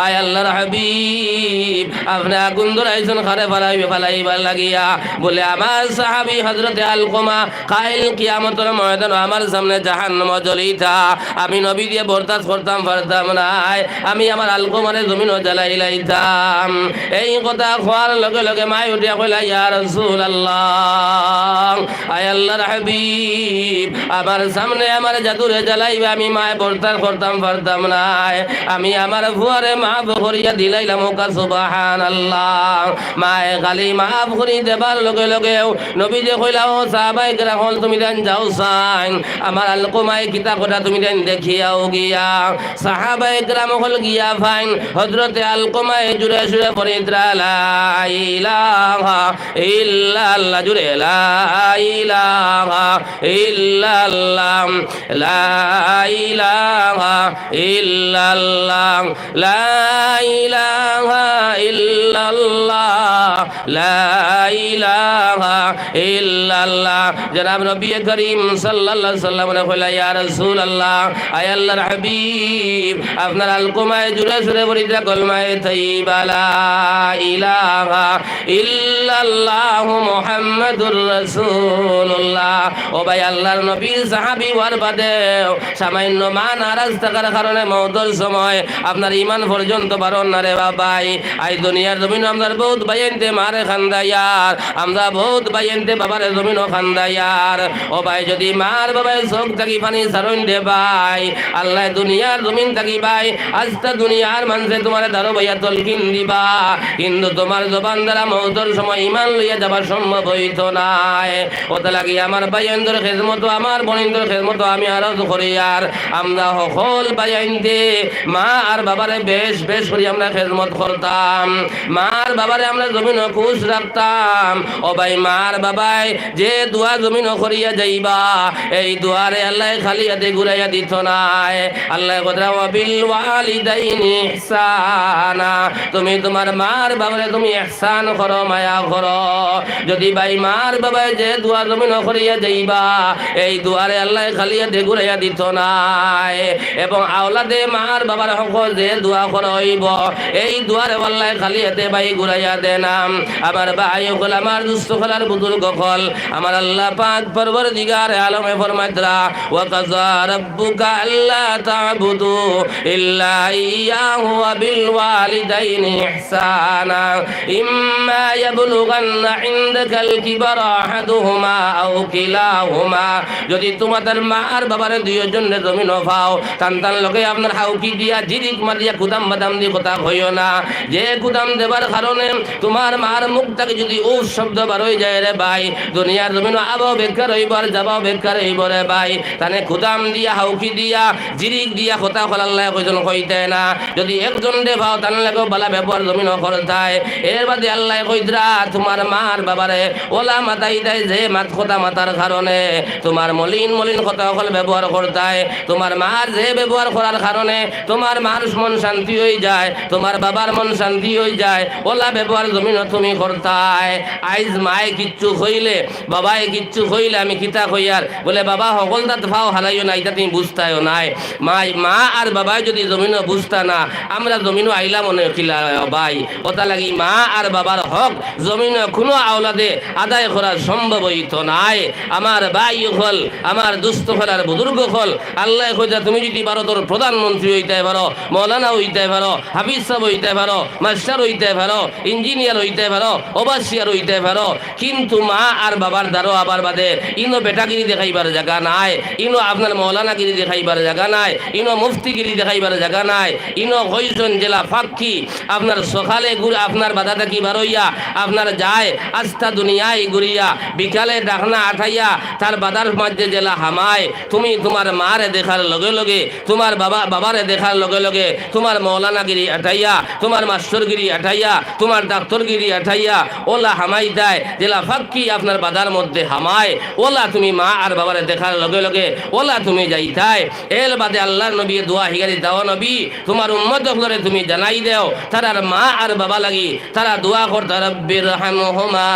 আয় আল্লার হাবিব, আপনে আগুন ধরাইছইন কারে ফালাই-, ফালাইবার লাগিয়া?" বলে, "আমার সাহাবী হজরতে আলকমা কাইল কিয়ামতর ময়দানো আমার সামনে জাহান্নামো জ্বলিতা, আমি নবীজিয়ে বরদাস্ত করতাম পারতাম নায়, আমি আমার আলকমারে জমিনো জ্বালাইলাইতাম।" এই কথা কওয়ার লগে লগে মায় উঠিয়া কইলা, "ইয়া রাসূলুল্লাহ, আয় আল্লার হাবিব, আমার সামনে আমার জাদুরে জ্বালাইবা, আমি মায় বরদাস্ত করতাম পারতাম নায়, আমি আমার ফুয়ারে মাফ করিয়া দিলাইলাম।" অউক্কা সুবহানাল্লাহ। মায় খালি মাফ করি দেবার লগে লগেউ নবীজিয়ে কইলা, "ও সাহাবায়ে কেরাম অকল, তুমিতাইন যাও চাইন, আমার আলকমায় কিতা করের তুমিতাইন দেখিয়া আও গিয়া।" সাহাবায়ে কেরাম অকল গিয়া পাইন, হজরতে আলকমায় জুরে সুরে পড়িতরা, "লা ইলাহা ইল্লাল্লাহ", জুরে, "লা ইলাহা ইল্লাল্লাহ, লা ইলাহা ইল্লাল্লাহ, লা ইলাহা ইল্লাল্লাহ, লা ইলাহা ইল্লাল্লাহ।" জনাব নবী করিম সাল্লাল্লাহু আলাইহি ওয়াসাল্লামরে কইলা, "ইয়া রাসূলুল্লাহ, আয় আল্লাহর হাবিব, আপনার আলকমায় জুরে সুরে পড়িতরা কলমায়ে তৈয়বা, লা ইলাহা ইল্লাল্লাহু মুহাম্মাদুর রাসূলুল্লাহ।" ও ভাই, আল্লাহর নবীর সাহাবী অওয়ার বাদেও সামান্য মা নারাজ থাকার কারণে মউতর সময় আপনার ইমান পর্যন্ত বারর না রে বাবাই। আইজ দুনিয়ার জমিনো আমরার বউত ভাইয়াইন্তে মারে কান্দাইয়ার, আমরার বউত ভাইয়াইন্তে বাবারে জমিনো কান্দাইয়ার। ও ভাই, যুদি মার বাবায় চউখ থাকি পানি ছাড়ইন রে ভাই, আল্লায় দুনিয়ার জমিন থাকি ভাই, আস্তা দুনিয়ার মানষে তুমারে দারুবাইয়া তলকিন দিবা, কিন্তু তুমার জবান দ্বারা মউতর সময় ইমান লইয়া যাবার সম্ভব অইতো নায়। অতার লাগি আমার ভাইয়াইন্তর খেজমতো, আমার বইনাইন্তর খেজমতো আমি আরজ করিয়ার, আমরা হকল ভাইয়াইন্তে মা আর বাবারে বেশ বেশ করি আমরা খেজমত করতাম, মার বাবারে আমরা জমিনো খুশ রাখতাম। ও ভাই, মার বাবায় যে দোয়া জমিনো করিয়া যাইবা, এই দোয়ারে আল্লায় খালি আতে ঘুরাইয়া দিতো নায়। আল্লায় কইরা, "ওয়া বিল ওয়ালিদাইনি ইহসানা।" তুমি তুমার মার বাবারে তুমি ইহসান করো, মায়া করো। যুদি ভাই মার বাবায় যে দোয়া জমিনো করিয়া যাইবা, এই দোয়ারে আল্লায় খালি আতে ঘুরাইয়া দিতো নায়। এবং আওলাদে মার বাবার হকো যে দোয়া করা অইবো, এই দোয়ারে আল্লায় খালি আতে ভাই ঘুরাইয়া দেয় না। আমার ভাই অকল, আমার দুস্ত অকল, আর বুজুর্গ অকল, আমার আল্লাহ পাক পরওয়ারদিগারে আলমে ফরমাইতরা, "ওয়া কাযা রাব্বুকা আল্লা তা'বুদু ইল্লা ইয়্যাহু ওয়া বিল ওয়ালিদাইনি ইহসানা, ইম্মা ইয়াবলুগান্না ইনদাকা" الكبر أحدهما أو كلاهما, যদি তুমার মা আর বাবারে দুইওজনরে জমিনো পাও, তান তান লগে আপনার হাউকি দিয়া, জিরিক মারিয়া, কুদাম বাদাম দি কথা কইও না। যে কুদাম দেবার কারণে তুমার মার মুখ থাকি যদি উফ শব্দ বার অই যায় রে ভাই, দুনিয়ার জমিনো আবাও বেকার অইবো আর যাবাও বেকার অইবো রে ভাই। তানে কুদাম দিয়া, হাউকি দিয়া, জিরিক দিয়া কথা কইলে আল্লায় কইছইন কইতায় না। যদি একজনরে পাও, তান লগেও ভালা ব্যবহার জমিনো করতায়। এর বাদে আল্লায় কইতরা, তুমার মা আর বাবারে অলা মাতাইতায় যে মাত কথা মাতার কারণে তুমার মলিন মলিন কথা অকল ব্যবহার করতায়। তুমার মার যে ব্যবহার করার কারণে তুমার মার মন শান্তি অই যায়, তুমার বাবার মন শান্তি অই যায়, অলা ব্যবহার জমিনো তুমি করতায়। আইজ মায়ে কিচ্ছু কইলে, বাবায় কিচ্ছু কইলে আমি কিতা কইয়ার, বলে, "বাবা, হকলতাত পাও হালাইও না, ইতা তুমি বুঝতায়ও নায়।" মা, মা আর বাবায় যদি জমিনো বুঝতা না, আমরা জমিনো আইলাম অনে কিলা ভাই? অতার লাগি মা আর বাবার হক জমিনো কুনু আওলাদে আদায় করা সম্ভব অইতো নায়। আমার ভাই অকল, আমার দোস্ত অকল আর বুজুর্গ অকল, আল্লায় কইতরা, তুমি যদি ভারতর প্রধানমন্ত্রী অইতায় পারো, মৌলানা অইতায় পারো, হাফিজ সাব অইতায় পারো, মাস্টার অইতায় পারো, ইঞ্জিনিয়ার অইতায় পারো, ওভারসিয়ার অইতায় পারো, কিন্তু মা আর বাবার দ্বারো আবার বাদে ইনো বেটাগিরি দেখাইবার জাগা নাই, ইনো আপনার মৌলানাগিরি দেখাইবার জাগা নাই, ইনো মুফতিগিরি দেখাইবার জাগা নাই। ইনো কইছইন যেলা ফাক্কি, আপনার সকালে ঘুর-, আপনার বাদা থাকি বারইয়া আপনার যায়, আস্তা দুনিয়ায় ঘুরিয়া, বিকালে ডাকনা আটাইয়া তার বাদার মাঝে যেলা হামায়, তুমি তুমার মারে দেখার লগে লগে, তুমার বাবা, বাবারে দেখার লগে লগে, তুমার মৌলানাগিরি আটাইয়া, তুমার মাস্টরগিরি আটাইয়া, তুমার ডাক্তরগিরি আটাইয়া, অলা হামাইতায়, যেলা ফাক্কি আপনার বাদার মধ্যে হামায়, অলা তুমি মা আর বাবারে দেখার লগে লগে, অলা তুমি যাইতায়। এর বাদে আল্লার নবীয়ে দোয়া হিকাইয়া দিতা, ও নবী, তুমার উম্মত অকলরে তুমি জানাই দেও, তারার মা আর বাবা লাগি তারা দোয়া করতা, "رب ارحمهما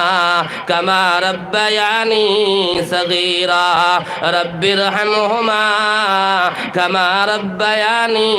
كما ربياني صغيرا، رب ارحمهما كما ربياني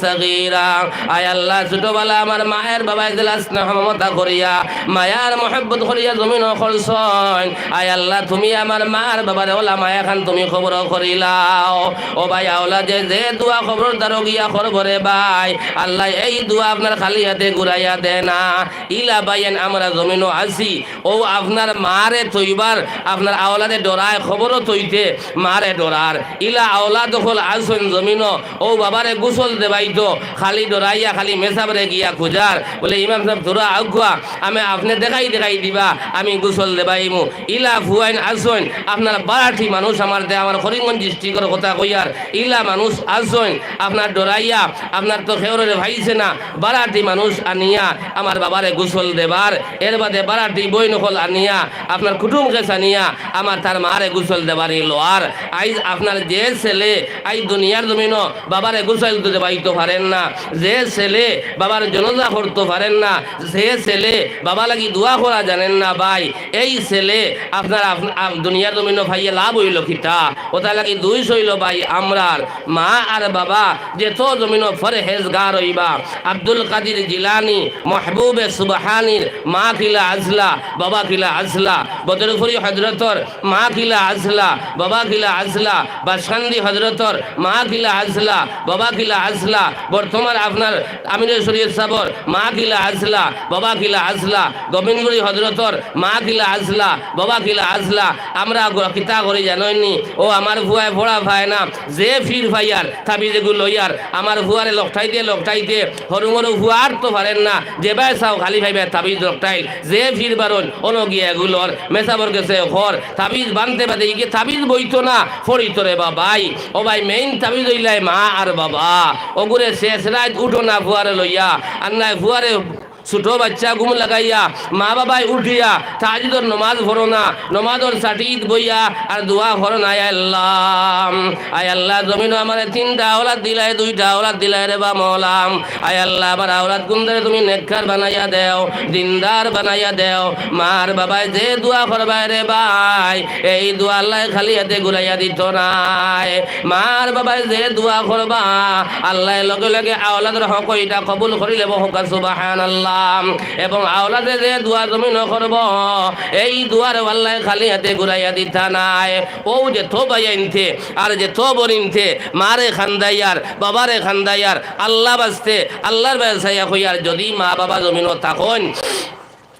صغيرا।" আয় আল্লাহ, ছোটবেলা আমার মায়ের বাবায় যেলা স্নেহ মমতা করিয়া, মায়ার মহব্বত করিয়া জমিনো করছইন, আয় আল্লাহ, তুমি আমার মা আর বাবারে অলা মায়াখান তুমি কবুল করিলাও। ও ভাই, আওলাদে যে দোয়া কবরর দ্বারো গিয়া করবো রে ভাই, আল্লায় এই দোয়া আপনার খালি আতে ঘুরাইয়া দেয় না। ইলা ভাইয়াইন আমরা জমিনো আছি, অউ আপনার মারে থইবার, আপনার আওলাদে ডরায় কবরো থইতে, মারে ডরার। ইলা আওলাদ অকল আছইন জমিনো, অউ বাবারে গোসল দেবাইতো, খালি ডরাইয়া খালি মেসাবরে গিয়া খুজার, বলে, "ইমাম সাব, থুড়া আউক্কা, আমি আপনে দেখাই দেখাই দিবা, আমি গোসল দেবাইমু।" ইলা ফুয়াইন আছইন, আপনার বারাটি মানুষ আমার দে-, আমার করিমগঞ্জ ডিস্ট্রিক্টর কথা কইয়ার, ইলা মানুষ আছইন, আপনার ডরাইয়া, আপনার তো কেউরে পাইছে না, বারাটি মানুষ আনিয়া আমার বাবারে গোসল দেবার, এর বাদে বারাটি বইন অকল আনিয়া, আপনার কুটুম কেছ আনিয়া আমার তার মারে গোসল দেবারি লওয়ার। আইজ আপনার যে ছেলে আইজ দুনিয়ার জমিনো বাবারে গোসল দেবাইতো পারের না, যে ছেলে বাবার জনাজা করতো পারের না, যে ছেলে বাবা লাগি দোয়া করা জানের না ভাই, এই ছেলে আপনার আপ-, আপ-, দুনিয়ার জমিনো পাইয়া লাভ অইলো কিতা? অতার লাগি দুষ অইলো ভাই আমরার। মা আর বাবা যেতো জমিনো পরহেজগার অইবা, আব্দুল কাদির জিলানী, মাহবুবে সুবহানীর মা কিলা আছলা, বাবা কিলা আছলা, বদরপুরি হজরতর মা কিলা আছলা, বাবা কিলা আছলা, বাসকান্দি হজরতর মা কিলা আছলা, বাবা কিলা আছলা, বর্তমান আপনার আমিরে শরিয়ত সাবর মা কিলা আছলা, বাবা কিলা আছলা, গোবিন্দপুরি হজরতর মা কিলা আছলা, বাবা কিলা আছলা, আমরা গ-, কিতা করি জানইননি? অউ আমার ফুয়ায় পড়া পায় না, যে ফির পাইয়ার তাবিজ এগু লইয়ার, আমার ফুয়ারে লকটাইতে লকটাইতে হরু মরু ফুয়া আর তো পারের না, যেবায় চাও খালি পাইবায় তাবিজ লকটাইল, যে ফির বারইন অনো গিয়া এগু লর, মেসাবর গেছে কর, তাবিজ বানতে বাদে ইগে তাবিজ বইতো না, পড়িতো রে বা ভাই। ও ভাই, মেইন তাবিজ অইলায় মা আর বাবা। অগুরে শেষ রাইত উঠো না ফুয়ারে লইয়া, আর নায় ফুয়ারে ছোট বাচ্চা ঘুম লাগাইয়া, মা বাবায় উঠিয়া তাহাজ্জুদর নমাজ পড়ো না, নমাজর চাটিত বইয়া আর দোয়া করো না, "আয় আল্লাহ, আয় আল্লাহ, জমিনো আমারে তিনটা আওলাদ দিলায়, দুইটা আওলাদ দিলায় রে বা মওলা, আয় আল্লাহ, আমার আওলাদ গুনরে তুমি নেককার বানাইয়া দেও, দিনদার বানাইয়া দেও।" মার বাবায় যে দোয়া করবায় রে ভাই, এই দোয়া আল্লায় খালি আতে ঘুরাইয়া দিতো নায়। মার বাবায় যে দোয়া করবা, আল্লায় লগে লগে আওলাদর হক ইটা কবুল করি লেবো, হক্কা সুবহানাল্লাহ। এবং আওলাদে যে দোয়া জমিনো করবো, এই দোয়ারে আল্লায় খালি আতে ঘুরাইয়া দিতা নায়। অউ যেতো ভাইয়াইন্তে আর যেতো বইনাইন্তে মারে কান্দাইয়ার, বাবারে কান্দাইয়ার, আল্লার ওয়াস্তে, আল্লার বায় চাইয়া কইয়ার, যদি মা বাবা জমিনো থাকইন,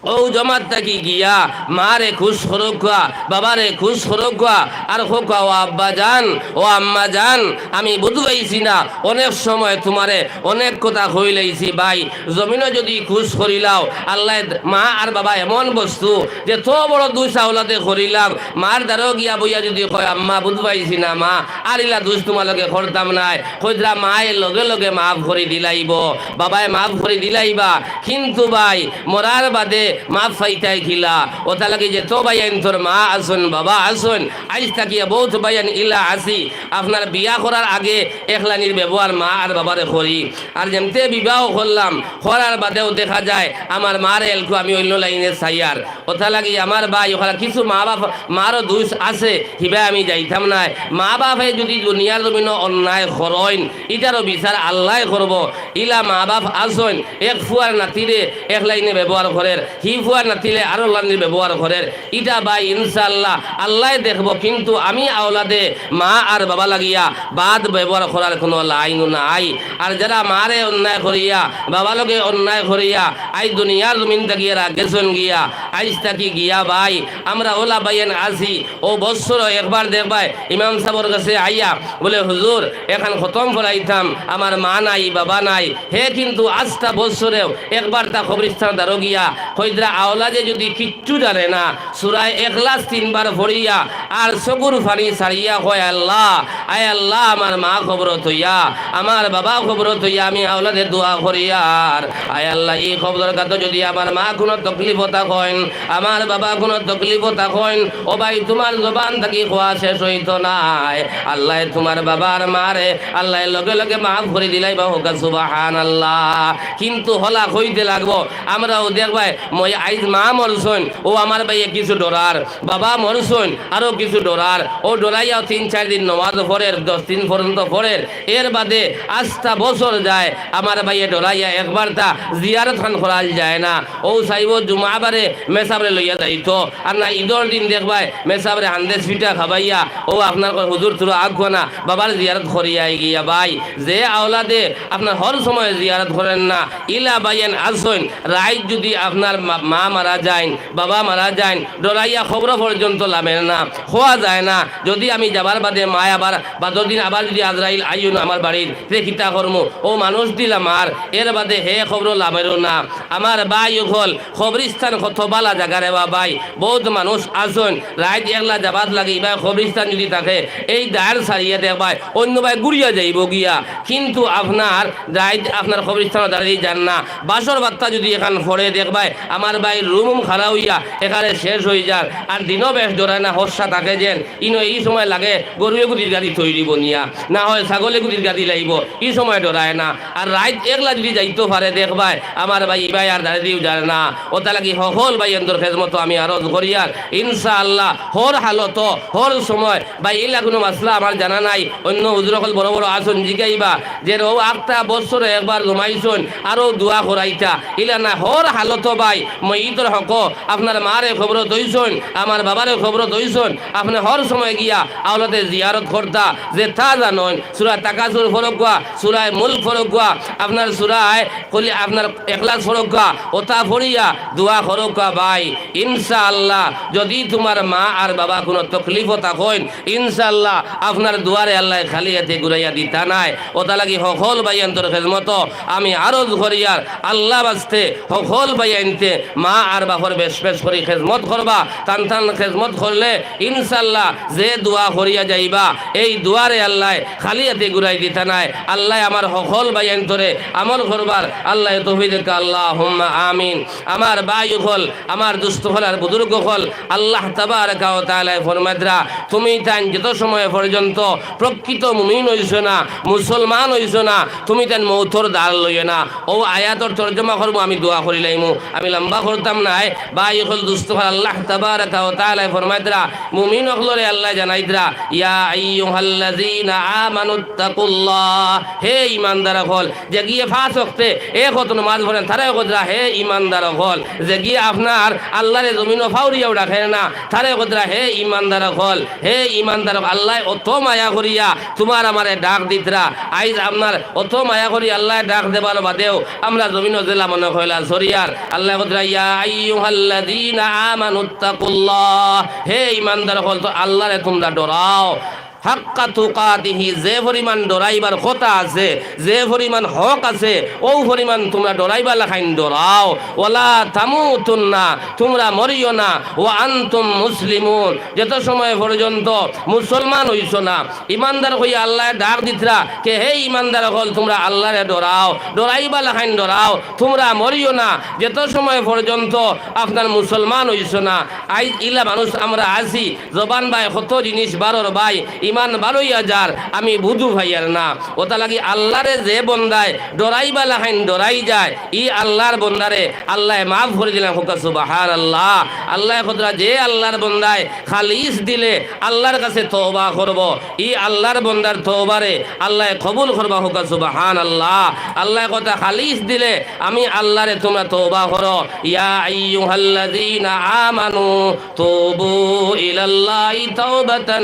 অউ জমাত থাকি গিয়া মারে খুশ করউক্কা, বাবারে খুশ করউক্কা, আর কউক্কা, "ও আব্বা জান, ও আম্মা জান, আমি বুঝ পাইছি না, অনেক সময় তুমারে অনেক কথা কইলাইছি ভাই, জমিনো যুদি খুশ করিলাও, আল্লায় মা আর বাবা এমন বস্তু, যেত বড় দুষ আওলাদে করিলাম, মার দ্বারো গিয়া বইয়া যুদি কয়, 'আম্মা বুঝ পাইছি না মা, আর ইলা দুষ তুমার লগে করতাম নায়,' কইতরা মায়ে লগে লগে মাফ করি দিলাইবো, বাবায় মাফ করি দিলাইবা।" কিন্তু ভাই, মরার বাদে মাফ পাইতায় কিলা? অতার লাগি যেত ভাইয়াইন্তর মা আছইন, বাবা আছইন, আইজ থাকিয়া বউত ভাইয়াইন ইলা আছি, আপনার বিয়া করার আগে একলাইনর ব্যবহার মা আর বাবারে করি, আর যেমতে বিবাহ করলাম, করার বাদেও দেখা যায় আমার মারে এলকু আমি অইন্য লাইনে চাইয়ার। অতার লাগি আমার ভাই, অখান কিছু মা বাপ, মারও দুষ আছে, হিবায় আমি যাইতাম নায়। মা বাপে যুদি দুনিয়ার জমিনো অন্যায় করইন, ইটারও বিচার আল্লায় করবো। ইলা মা বাপ আছইন, এক ফুয়ার নাতিরে এক লাইনে ব্যবহার করের, হি ফুয়ার নাতিরে আরো লাইনে ব্যবহার করের, ইটা ভাই ইনশাআল্লাহ আল্লায় দেখবো। কিন্তু আমি আওলাদে মা আর বাবা লাগিয়া বাদ ব্যবহার করার কুনু লাইনও নাই। আর যারা মারে অন্যায় করিয়া, বাবা লগে অন্যায় করিয়া, আইজ দুনিয়ার জমিন থাকিয়া গেছইন গিয়া, আইজ থাকি গিয়া ভাই, আমরা অলা ভাইয়াইন আছি, অউ বছরো একবার দেখবায় ইমাম সাবর গেছে আইয়া বলে, "হুজুর, এখান খতম পড়াইতাম, আমার মা নাই, বাবা নাই।" হে কিন্তু আস্তা বছরেও একবার তা কবরস্থান দ্বারো গিয়া কইতরা আওলাদে যুদি কিচ্ছু জানে না, সূরা ইখলাস তিনবার পড়িয়া আর চকুর পানি ছাড়িয়া কয়, "আল্লাহ, আয় আল্লাহ, আমার মা কবরো থইয়া, আমার বাবা কবরো থইয়া আমি আওলাদে দোয়া করিয়ার, আয় আল্লাহ, ই কবরর গাতো যুদি আমার মা কুনু তকলিফো থাকইন, আমার বাবা কুনু তকলিফো থাকইন, ও ভাই, তুমার জবান থাকি কওয়া শেষ অইতো নায়। আল্লায় তুমার বাবা আর মারে আল্লায় লগে লগে মাফ করি দিলাইবা।" কউক্কা সুবহানাল্লাহ। কিন্তু হলা কইতে লাগবো, আমরাও দেখবায়, মই আইজ মা মরছইন, অউ আমার ভাইয়ে কিছু ডরার, বাবা মরছইন, আরো কিছু ডরার, অউ ডরাইয়াও তিন চাইর দিন নমাজ পড়ের, দশ দিন পর্যন্ত পড়ের, এর বাদে আস্তা বছর যায়, আমার ভাইয়ে ডরাইয়া একবার তা জিয়ারত খান করাইল যায় না। অউ চাইবো জুমাবারে মেসাবরে লইয়া যাইতো, আর না ইদর দিন দেখবায় মেসাবরে হান্দেশ পিঠা খাবাইয়া, অউ আপনার কয়, "হুজুর, থুড়া আগুয়ানা, বাবার জিয়ারত করিয়া আইগিয়া।" ভাই, যে আওলাদে আপনার হর সময় জিয়ারত করের না, ইলা ভাইয়াইন আছইন, রাইত যুদি আপনার মা, মা মারা যাইন, বাবা মারা যাইন, ডরাইয়া কবর পর্যন্ত লামের না, কওয়া যায় না। যুদি আমি যাবার বাদে মায় আবার বাদর দিন আবার যুদি আজরাইল আইও না আমার বাড়িত, তে কিতা করমু? অউ মানুষ দিলা মার, এর বাদে হে কবরো লামেরও না। আমার ভাই অকল, কবরস্থান কত বালা জাগা রে বা ভাই। বউত মানুষ আছইন, রাইত একলা যাবার লাগি, ইবায় কবরস্থান যুদি থাকে, এই দ্বার ছাড়িয়া দেখবায়, অইন্য বায় ঘুরিয়া যাইবো গিয়া। কিন্তু আপনার রাইত আপনার কবরস্থানর দ্বারেদি যার না, বাসর বাত্তা যুদি এখান পড়ে দেখবায়, আমার ভাই রুম উম খাড়া অইয়া এখানে শেষ অইযার। আর দিনও বেশ ডরায় না, হর্ষা থাকে যেন, ইনো ই সময় লাগে গরুয়ে গুদির গাদি তৈরি বনিয়া, না হয় ছাগলে গুদির গাদি লাইবো, ই সময় ডরায় না। আর রাইত একলা যুদি যাইতো পারে দেখবায়, আমার ভাই ইবায় আর দ্বারেদিও যার না। অতার লাগি হকল ভাইয়াইন্তর খেজমতো আমি আরজ করিয়ার, ইনশাআল্লাহ হর হালতো, হর সময় ভাই, ইলা কুনু মাসলা আমার জানা নাই। অইন্য হুজুর অকল বড় বড় আছইন, জিগাইবা যে অউ আস্তা বছরো একবার জমাইছইন, আরো দোয়া করাইতা। ইলা না, হর হালতো ভাই, মইয়িতর হকো, আপনার মারে কবরো থইছইন, আমার বাবারে কবরো থইছইন, আপনে হর সময় গিয়া আওলাদে জিয়ারত করতা, যেতা জানইন, সূরা তাকাসুর পড়উক্কা, সূরা মুলক পড়উক্কা, আপনার সূরা কুল, আপনার ইখলাস পড়উক্কা, অতা পড়িয়া দোয়া করউক্কা ভাই। ইনশাআল্লাহ, যুদি তুমার মা আর বাবা কুনু তকলিফো থাকইন, ইনশাআল্লাহ, আপনার দুয়ারে আল্লায় খালি আতে ঘুরাইয়া দিতা নায়। অতার লাগি হকল ভাইয়াইন্তর খেজমতো আমি আরজ করিয়ার, আল্লার ওয়াস্তে হকল ভাইয়াইন্তে মা আর বাপর বেশ বেশ করি খেজমত করবা। তান তান খেজমত করলে ইনশাআল্লাহ যে দোয়া করিয়া যাইবা, এই দুয়ারে আল্লায় খালি আতে ঘুরাই দিতা নায়। আল্লায় আমার হকল ভাইয়াইন্তরে আমল করবার আল্লায় তৌফিক দেউক্কা, আল্লাহুম্মা আমিন। আমার ভাই অকল, আমার দুস্ত অকল আর বুজুর্গ অকল, আল্লাহ তাবারাকা ওয়া তাআলায় ফরমাইতরা, তুমি তাইন যত সময় পর্যন্ত প্রকৃত মুমিন অইছো না, মুসলমান অইছো না, তুমি তাইন মউতর দ্বার লইও না। অউ আয়াতর তর্জমা করমু, আমি দোয়া করিলাইমু, আমি লম্বা করতাম নায়। ভাই অকল, দুস্ত অকল, আল্লাহ তাবারাকা ওয়া তাআলায় ফরমাইতরা, মুমিন অকলরে আল্লায় জানাইতরা, ইয়া আইয়ুহাল্লাযীনা আমানুত্তাকুল্লাহ, হে ইমানদার অকল, যেগিয়ে পাঁচ ওয়াক্তে এক ওয়াক্ত নমাজ পড়েন, তারে কইতরা, হে ইমানদার অকল, যেগিয়ে আপনার আল্লারে জমিনো ফাউরিয়াও ডাকের না, তারে কইতরা, হে ইমানদার অকল, হে ইমানদার অকল, আল্লায় অত মায়া করিয়া তুমার আমারে ডাক দিতরা। আইজ আপনার অত মায়া করি আল্লায় ডাক দেবার বাদেও আমরা জমিনো যেলা মনে কয় অলা চরিয়ার। আল্লায় কইতরা, দিরা, "ইয়া আইয়ুহাল্লাযীনা আমানুত্তাকুল্লাহ, হে ঈমানদার অকল, তো আল্লাহরে তুমরা ডরাও।" হাক্কা তুকাতিহি, যে পরিমাণ ডরাইবার কথা আছে, যে পরিমাণ হক আছে, অউ পরিমাণ তুমরা ডরাইবার লাখান ডরাও। ওয়ালা তামুতুন্না, তুমরা মরিও না, ওয়া আনতুম মুসলিমুন, যত সময় পর্যন্ত মুসলমান অইছো না। ইমানদার কইয়া আল্লায় ডাক দিতরা, কে হে ইমানদার অকল, তুমরা আল্লাহরে ডরাও, ডরাইবার লাখান ডরাও, তুমরা মরিও না, যত সময় পর্যন্ত আপনার মুসলমান অইছো না। আইজ ইলা মানুষ আমরা আছি, জবান বায় কত জিনিস বারর বায়, ইমান বারইয়া যার, আমি বুঝু পাইয়ার না। অতা লাগি আল্লাহরে যে বন্দায় ডরাইবার লাখান ডরাই যায়, ই আল্লাহর বন্দারে আল্লায় মাফ করি দিলাম। কউক্কা সুবহানাল্লাহ। আল্লায় কইতরা, যে আল্লাহর বন্দায় খালিস দিলে আল্লাহর কাছে তওবা করবো, ই আল্লাহর বন্দার তওবারে আল্লায় কবুল করবা। কউক্কা সুবহানাল্লাহ। আল্লায় কইতরা খালিস দিলে আমি আল্লাহরে তুমরা তওবা করো। ইয়া আইয়ুহাল্লাযীনা আমানু তুবু ইলাল্লাহি তাওবাতান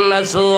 নাসুহা।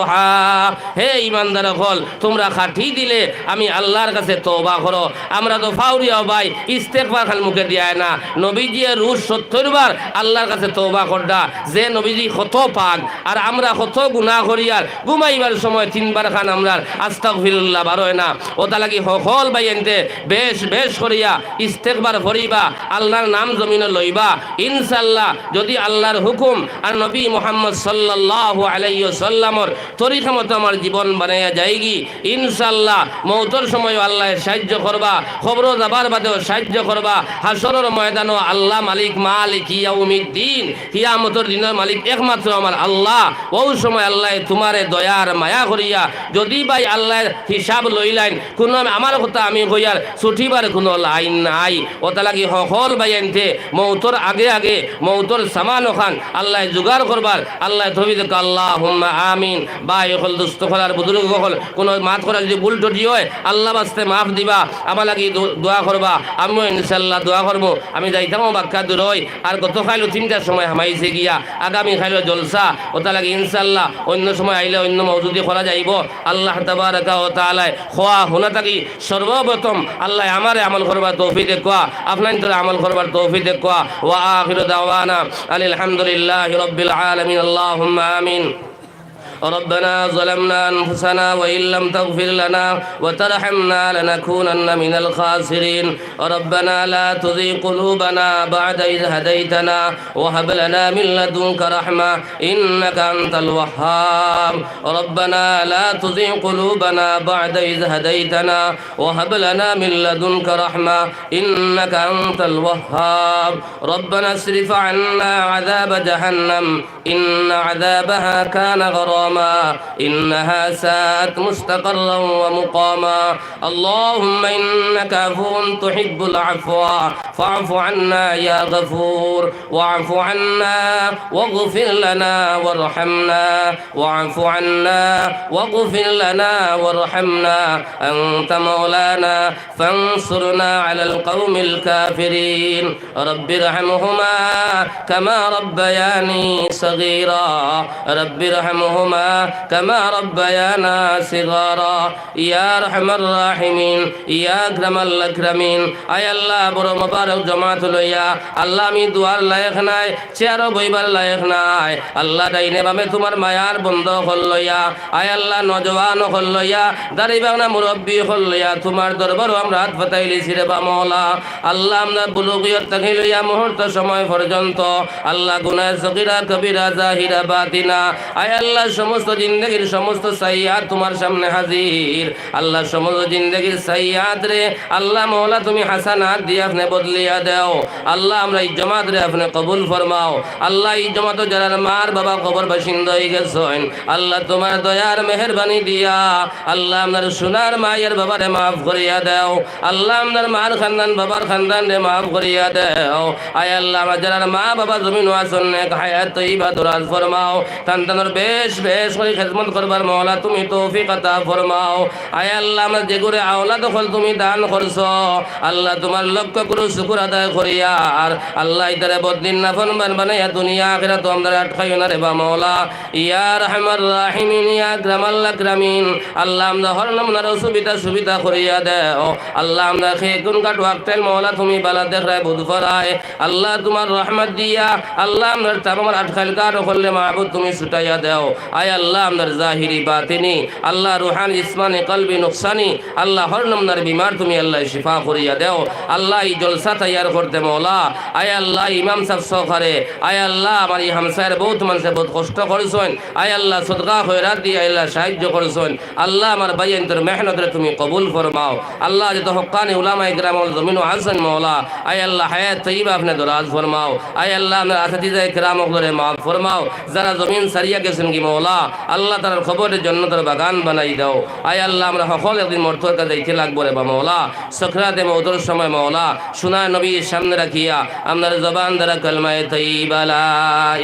হে ইমানদার অকল, তুমরা খাটি দিলে আমি আল্লাহর কাছে তওবা করো। আমরা তো ফাউরিয়াও ভাই, ইস্তেগফার খান মুখে দিয়ায় না। নবীজিয়ে রোজ সত্তর বার আল্লাহর কাছে তওবা কররা। যে নবীজি কত পাক, আর আমরা কত গুনাহ করিয়ার, ঘুমাইবার সময় তিনবার খান আমরার আস্তাগফিরুল্লাহ বারয় না। অতা লাগি হকল ভাইয়াইন্তে বেশ বেশ করিয়া ইস্তেগফার পড়িবা, আল্লাহর নাম জমিনো লইবা। ইনশাআল্লাহ, যদি আল্লাহর হুকুম আর নবী মুহাম্মদ সাল্লাল্লাহু আলাইহি ওয়াসাল্লামর তরিকা মতো আমার জীবন বানাইয়া যায়গি, ইনশাআল্লাহ, মউতর সময়ও আল্লায় সাইয্য করবা, কবরো যাবার বাদেও সাইয্য করবা, হাশরর ময়দানো আল্লাহ মালিক, মালিকি ইয়াউমিদ্দিন, কিয়ামতর দিনর মালিক একমাত্র আমার আল্লাহ। অউ সময় আল্লায় তুমারে দয়ার মায়া করিয়া, যদি ভাই আল্লায় হিসাব লইলাইন, কুনু আমার কথা আমি কইয়ার ছুটিবার কুনু লাইন নাই। অতা লাগি হকল ভাইয়াইন্তে মউতর আগে আগে মউতর সামান অখান আল্লায় জুগাড় করবার আল্লায় তৌফিক দেউক্কা। আল্লাহুম্মা আমিন। ভাই অকল, দোস্ত অকল আর বুজুর্গ অকল, কুনু মাত করা যদি ভুল ত্রুটি অয়, আল্লাহর ওয়াস্তে মাফ দিবা। আমার লাগি দো-, দোয়া করবা, আমিও ইনশাআল্লাহ দোয়া করমু। আমি যাইতামও বাক্কা দূরই, আর গত কাইলও তিনটার সময় হামাইছে গিয়া, আগামী কাইলও জলসা, অতা লাগি ইনশাআল্লাহ অইন্য সময় আইলে অইন্য মওজুদি করা যাইবো। আল্লাহ তাবারাকা ওয়া তাআলায় কওয়া হুনা থাকি সর্বপ্রথম আল্লায় আমারে আমল করবার তৌফিক দেউক্কা, আপনাইন্তরে আমল করবার তৌফিক দেউক্কা। ওয়া আখিরু দাওয়ানা আনিল হামদুলিল্লাহি রাব্বিল আলামিন। আল্লাহুম্মা আমিন। ربنا ظلمنا أنفسنا وإن لم تغفر لنا وترحمنا لنكونن من الخاسرين. ربنا لا تزغ قلوبنا بعد إذ هديتنا وهب لنا من لدنك رحمة إنك أنت الوهاب. ربنا لا تزغ قلوبنا بعد إذ هديتنا وهب لنا من لدنك رحمة إنك أنت الوهاب. ربنا اصرف عنا عذاب جهنم إن عذابها كان غراما إنها ساءت مستقرا ومقاما. اللهم إنك عفو تحب العفو فاعف عنا يا غفور. واعف عنا واغفر لنا وارحمنا. واعف عنا واغفر لنا وارحمنا. أنت مولانا فانصرنا على القوم الكافرين. رب ارحمهما كما ربياني صغيرا. رب ارحمهما كما ربيانا صغارا. يا أرحم الراحمين، يا أكرم الأكرمين। আয় আল্লাহ, বড় মোবারক জমাত লইয়া, আল্লাহ, আমি দোয়ার লায়েক নায়, চেয়ারো বইবার লায়েক নায়। আল্লাহ, ডাইনে বামে তুমার মায়ার বন্দা অকল লইয়া, আয় আল্লাহ, নওজোয়ান অকল লইয়া, দাড়ি বাংলা মুরব্বি অকল লইয়া, তুমার দরবারো আমরা আত পাতাইলিছি রেবা মওলা। আল্লাহ, আমরা বুলুগিয়ত থাকি লইয়া মুহূর্ত সময় পর্যন্ত, আল্লাহ, গুনাহ সগীরা কবিরা জাহিরা বাতিনা, আয় আল্লাহ, সমস্ত জিন্দেগির সমস্ত সাইয়্যাত তুমার সামনে হাজির। আল্লাহ, সমস্ত জিন্দেগির সাইয়্যাতরে, আল্লাহ মওলা, তুমি হাসানাত দিয়া আপনে বদলিয়া দেও। আল্লাহ, আমরা ই জমাতরে আপনে কবুল ফরমাও। আল্লাহ, ই জমাতো যারার মার বাবা কবর বাসিন্দা অইগেছইন, আল্লাহ, তুমার দয়ার মেহেরবানি দিয়া, আল্লাহ, আমরার সোনার মায়ের বাবারে মাফ করিয়া দেও। আল্লাহ, আমরার মার খান্দান, বাবার খান্দানরে মাফ করিয়া দেও। আয় আল্লাহ, আমরা যারার মা বাবা জমিনো আছইন, নেক হায়াত তৈবা দরাজ ফরমাও। তান তানর বেশ বেশ করি খেদমত করবার মওলা তুমি তৌফিক আতা ফরমাও। আয় আল্লাহ, আমরা যেগুরে আওলাদ অকল তুমি দান করছো, আল্লাহ তুমার লক্ষ কোটি শুকুর আদায় করিয়ার আল্লাহ ইতারে বদদিন নাফরমান বানাইয়া দুনিয়া আখিরাতো আমরারে আটকাইও না রে বা মওলা। ইয়া আরহামার রাহিমিন, ইয়া আকরামাল আকরামিন, আল্লাহ আমরা হর নমুনার অসুবিধা সুবিধা করিয়া দেও। আল্লাহ আমরা খে কোন কাট ওয়াক্তাইল মওলা তুমি বালা দেখরায় বুঝ ফরায়। আল্লাহ তুমার রহমত দিয়া আল্লাহ আমরার তামাম আটকাইল কাট অকলরে মাবুদ তুমি ছুটাইয়া দেও। আয় আল্লাহ আমরার জাহিরি বাতিনি, আল্লাহ রুহানি জিসমানি কলবি নুকসানি, আল্লাহ হর নমুনার বিমার তুমি আল্লাহ শিফা করিয়া দেও। আল্লাহ ই জলসা তৈয়ার করতে মওলা, আয় আল্লাহ ইমাম সাব সহকারে, আয় আল্লাহ আমার ই হামসায়ার বউত মানষে বউত কষ্ট করছইন, আয় আল্লাহ সদকা খয়রাত দিয়া আল্লাহ সাহায্য করছইন। আল্লাহ আমার ভাইয়াইন্তর মেহনতরে তুমি কবুল ফরমাও। আল্লাহ যত হক্কানি উলামায়ে কেরাম অকল জমিনো আছইন মওলা, আয় আল্লাহ হায়াত তৈয়বা আপনে দরাজ ফরমাও। আয় আল্লাহ আপনার আসাতিজায়ে কেরাম অকলরে মাফ ফরমাও। যারা জমিন ছাড়িয়া গেছইন গি মওলা, আল্লাহ তারার কবররে জন্নতর বাগান বানাই দেও। আয় আল্লাহ আমরা হকল একদিন মরতর কাছে যাইতে লাগবো রে বা মওলা। সকরাতে মউতর সময় মওলা, সোনার নবীর সামনে রাখিয়া আপনার জবান দ্বারা কালমায়ে তৈয়বা লা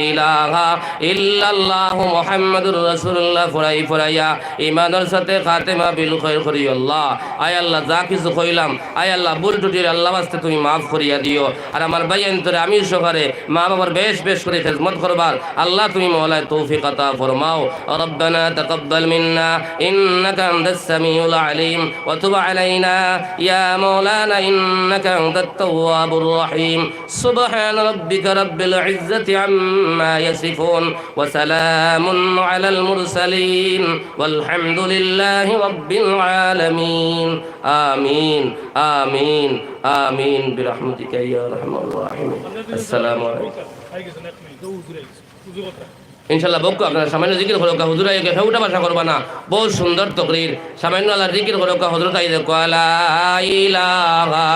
ইলাহা ইল্লাল্লাহু মুহাম্মাদুর রাসূলুল্লাহ ফরাই ফরাইয়া ইমানর সাথে খাতেমা বিল খৈর করিও আল্লাহ। আয় আল্লাহ যা কিছু কইলাম, আয় আল্লাহ ভুল ত্রুটি অইলে আল্লাহ ওয়াস্তে তুমি মাফ করিয়া দিও। আর আমার ভাইয়াইন্তরে আমি সহকারে মা বাবার বেশ বেশ করি খেদমত করবার আল্লাহ তুমি মওলায় তৌফিক আতা ফরমাও। ربنا تقبل منا إنك أنت السميع العليم وتب علينا يا مولانا إنك أنت التواب الرحيم. سبحان ربك رب العزة عما يصفون وسلام على المرسلين والحمد لله رب العالمين. آمين، آمين، آمين برحمتك يا أرحم الراحمين. السلام عليكم. ইনশাআল্লাহ, বউক্কা আপনারা সামান্য জিকির করউক্কা, হুজুর আইয়া কেউ উঠা বসা করবা না। বউত সুন্দর তকরির, সামান্য আল্লাহর জিকির করউক্কা, হযরত আইয়া কওয়া, লা ইলাহা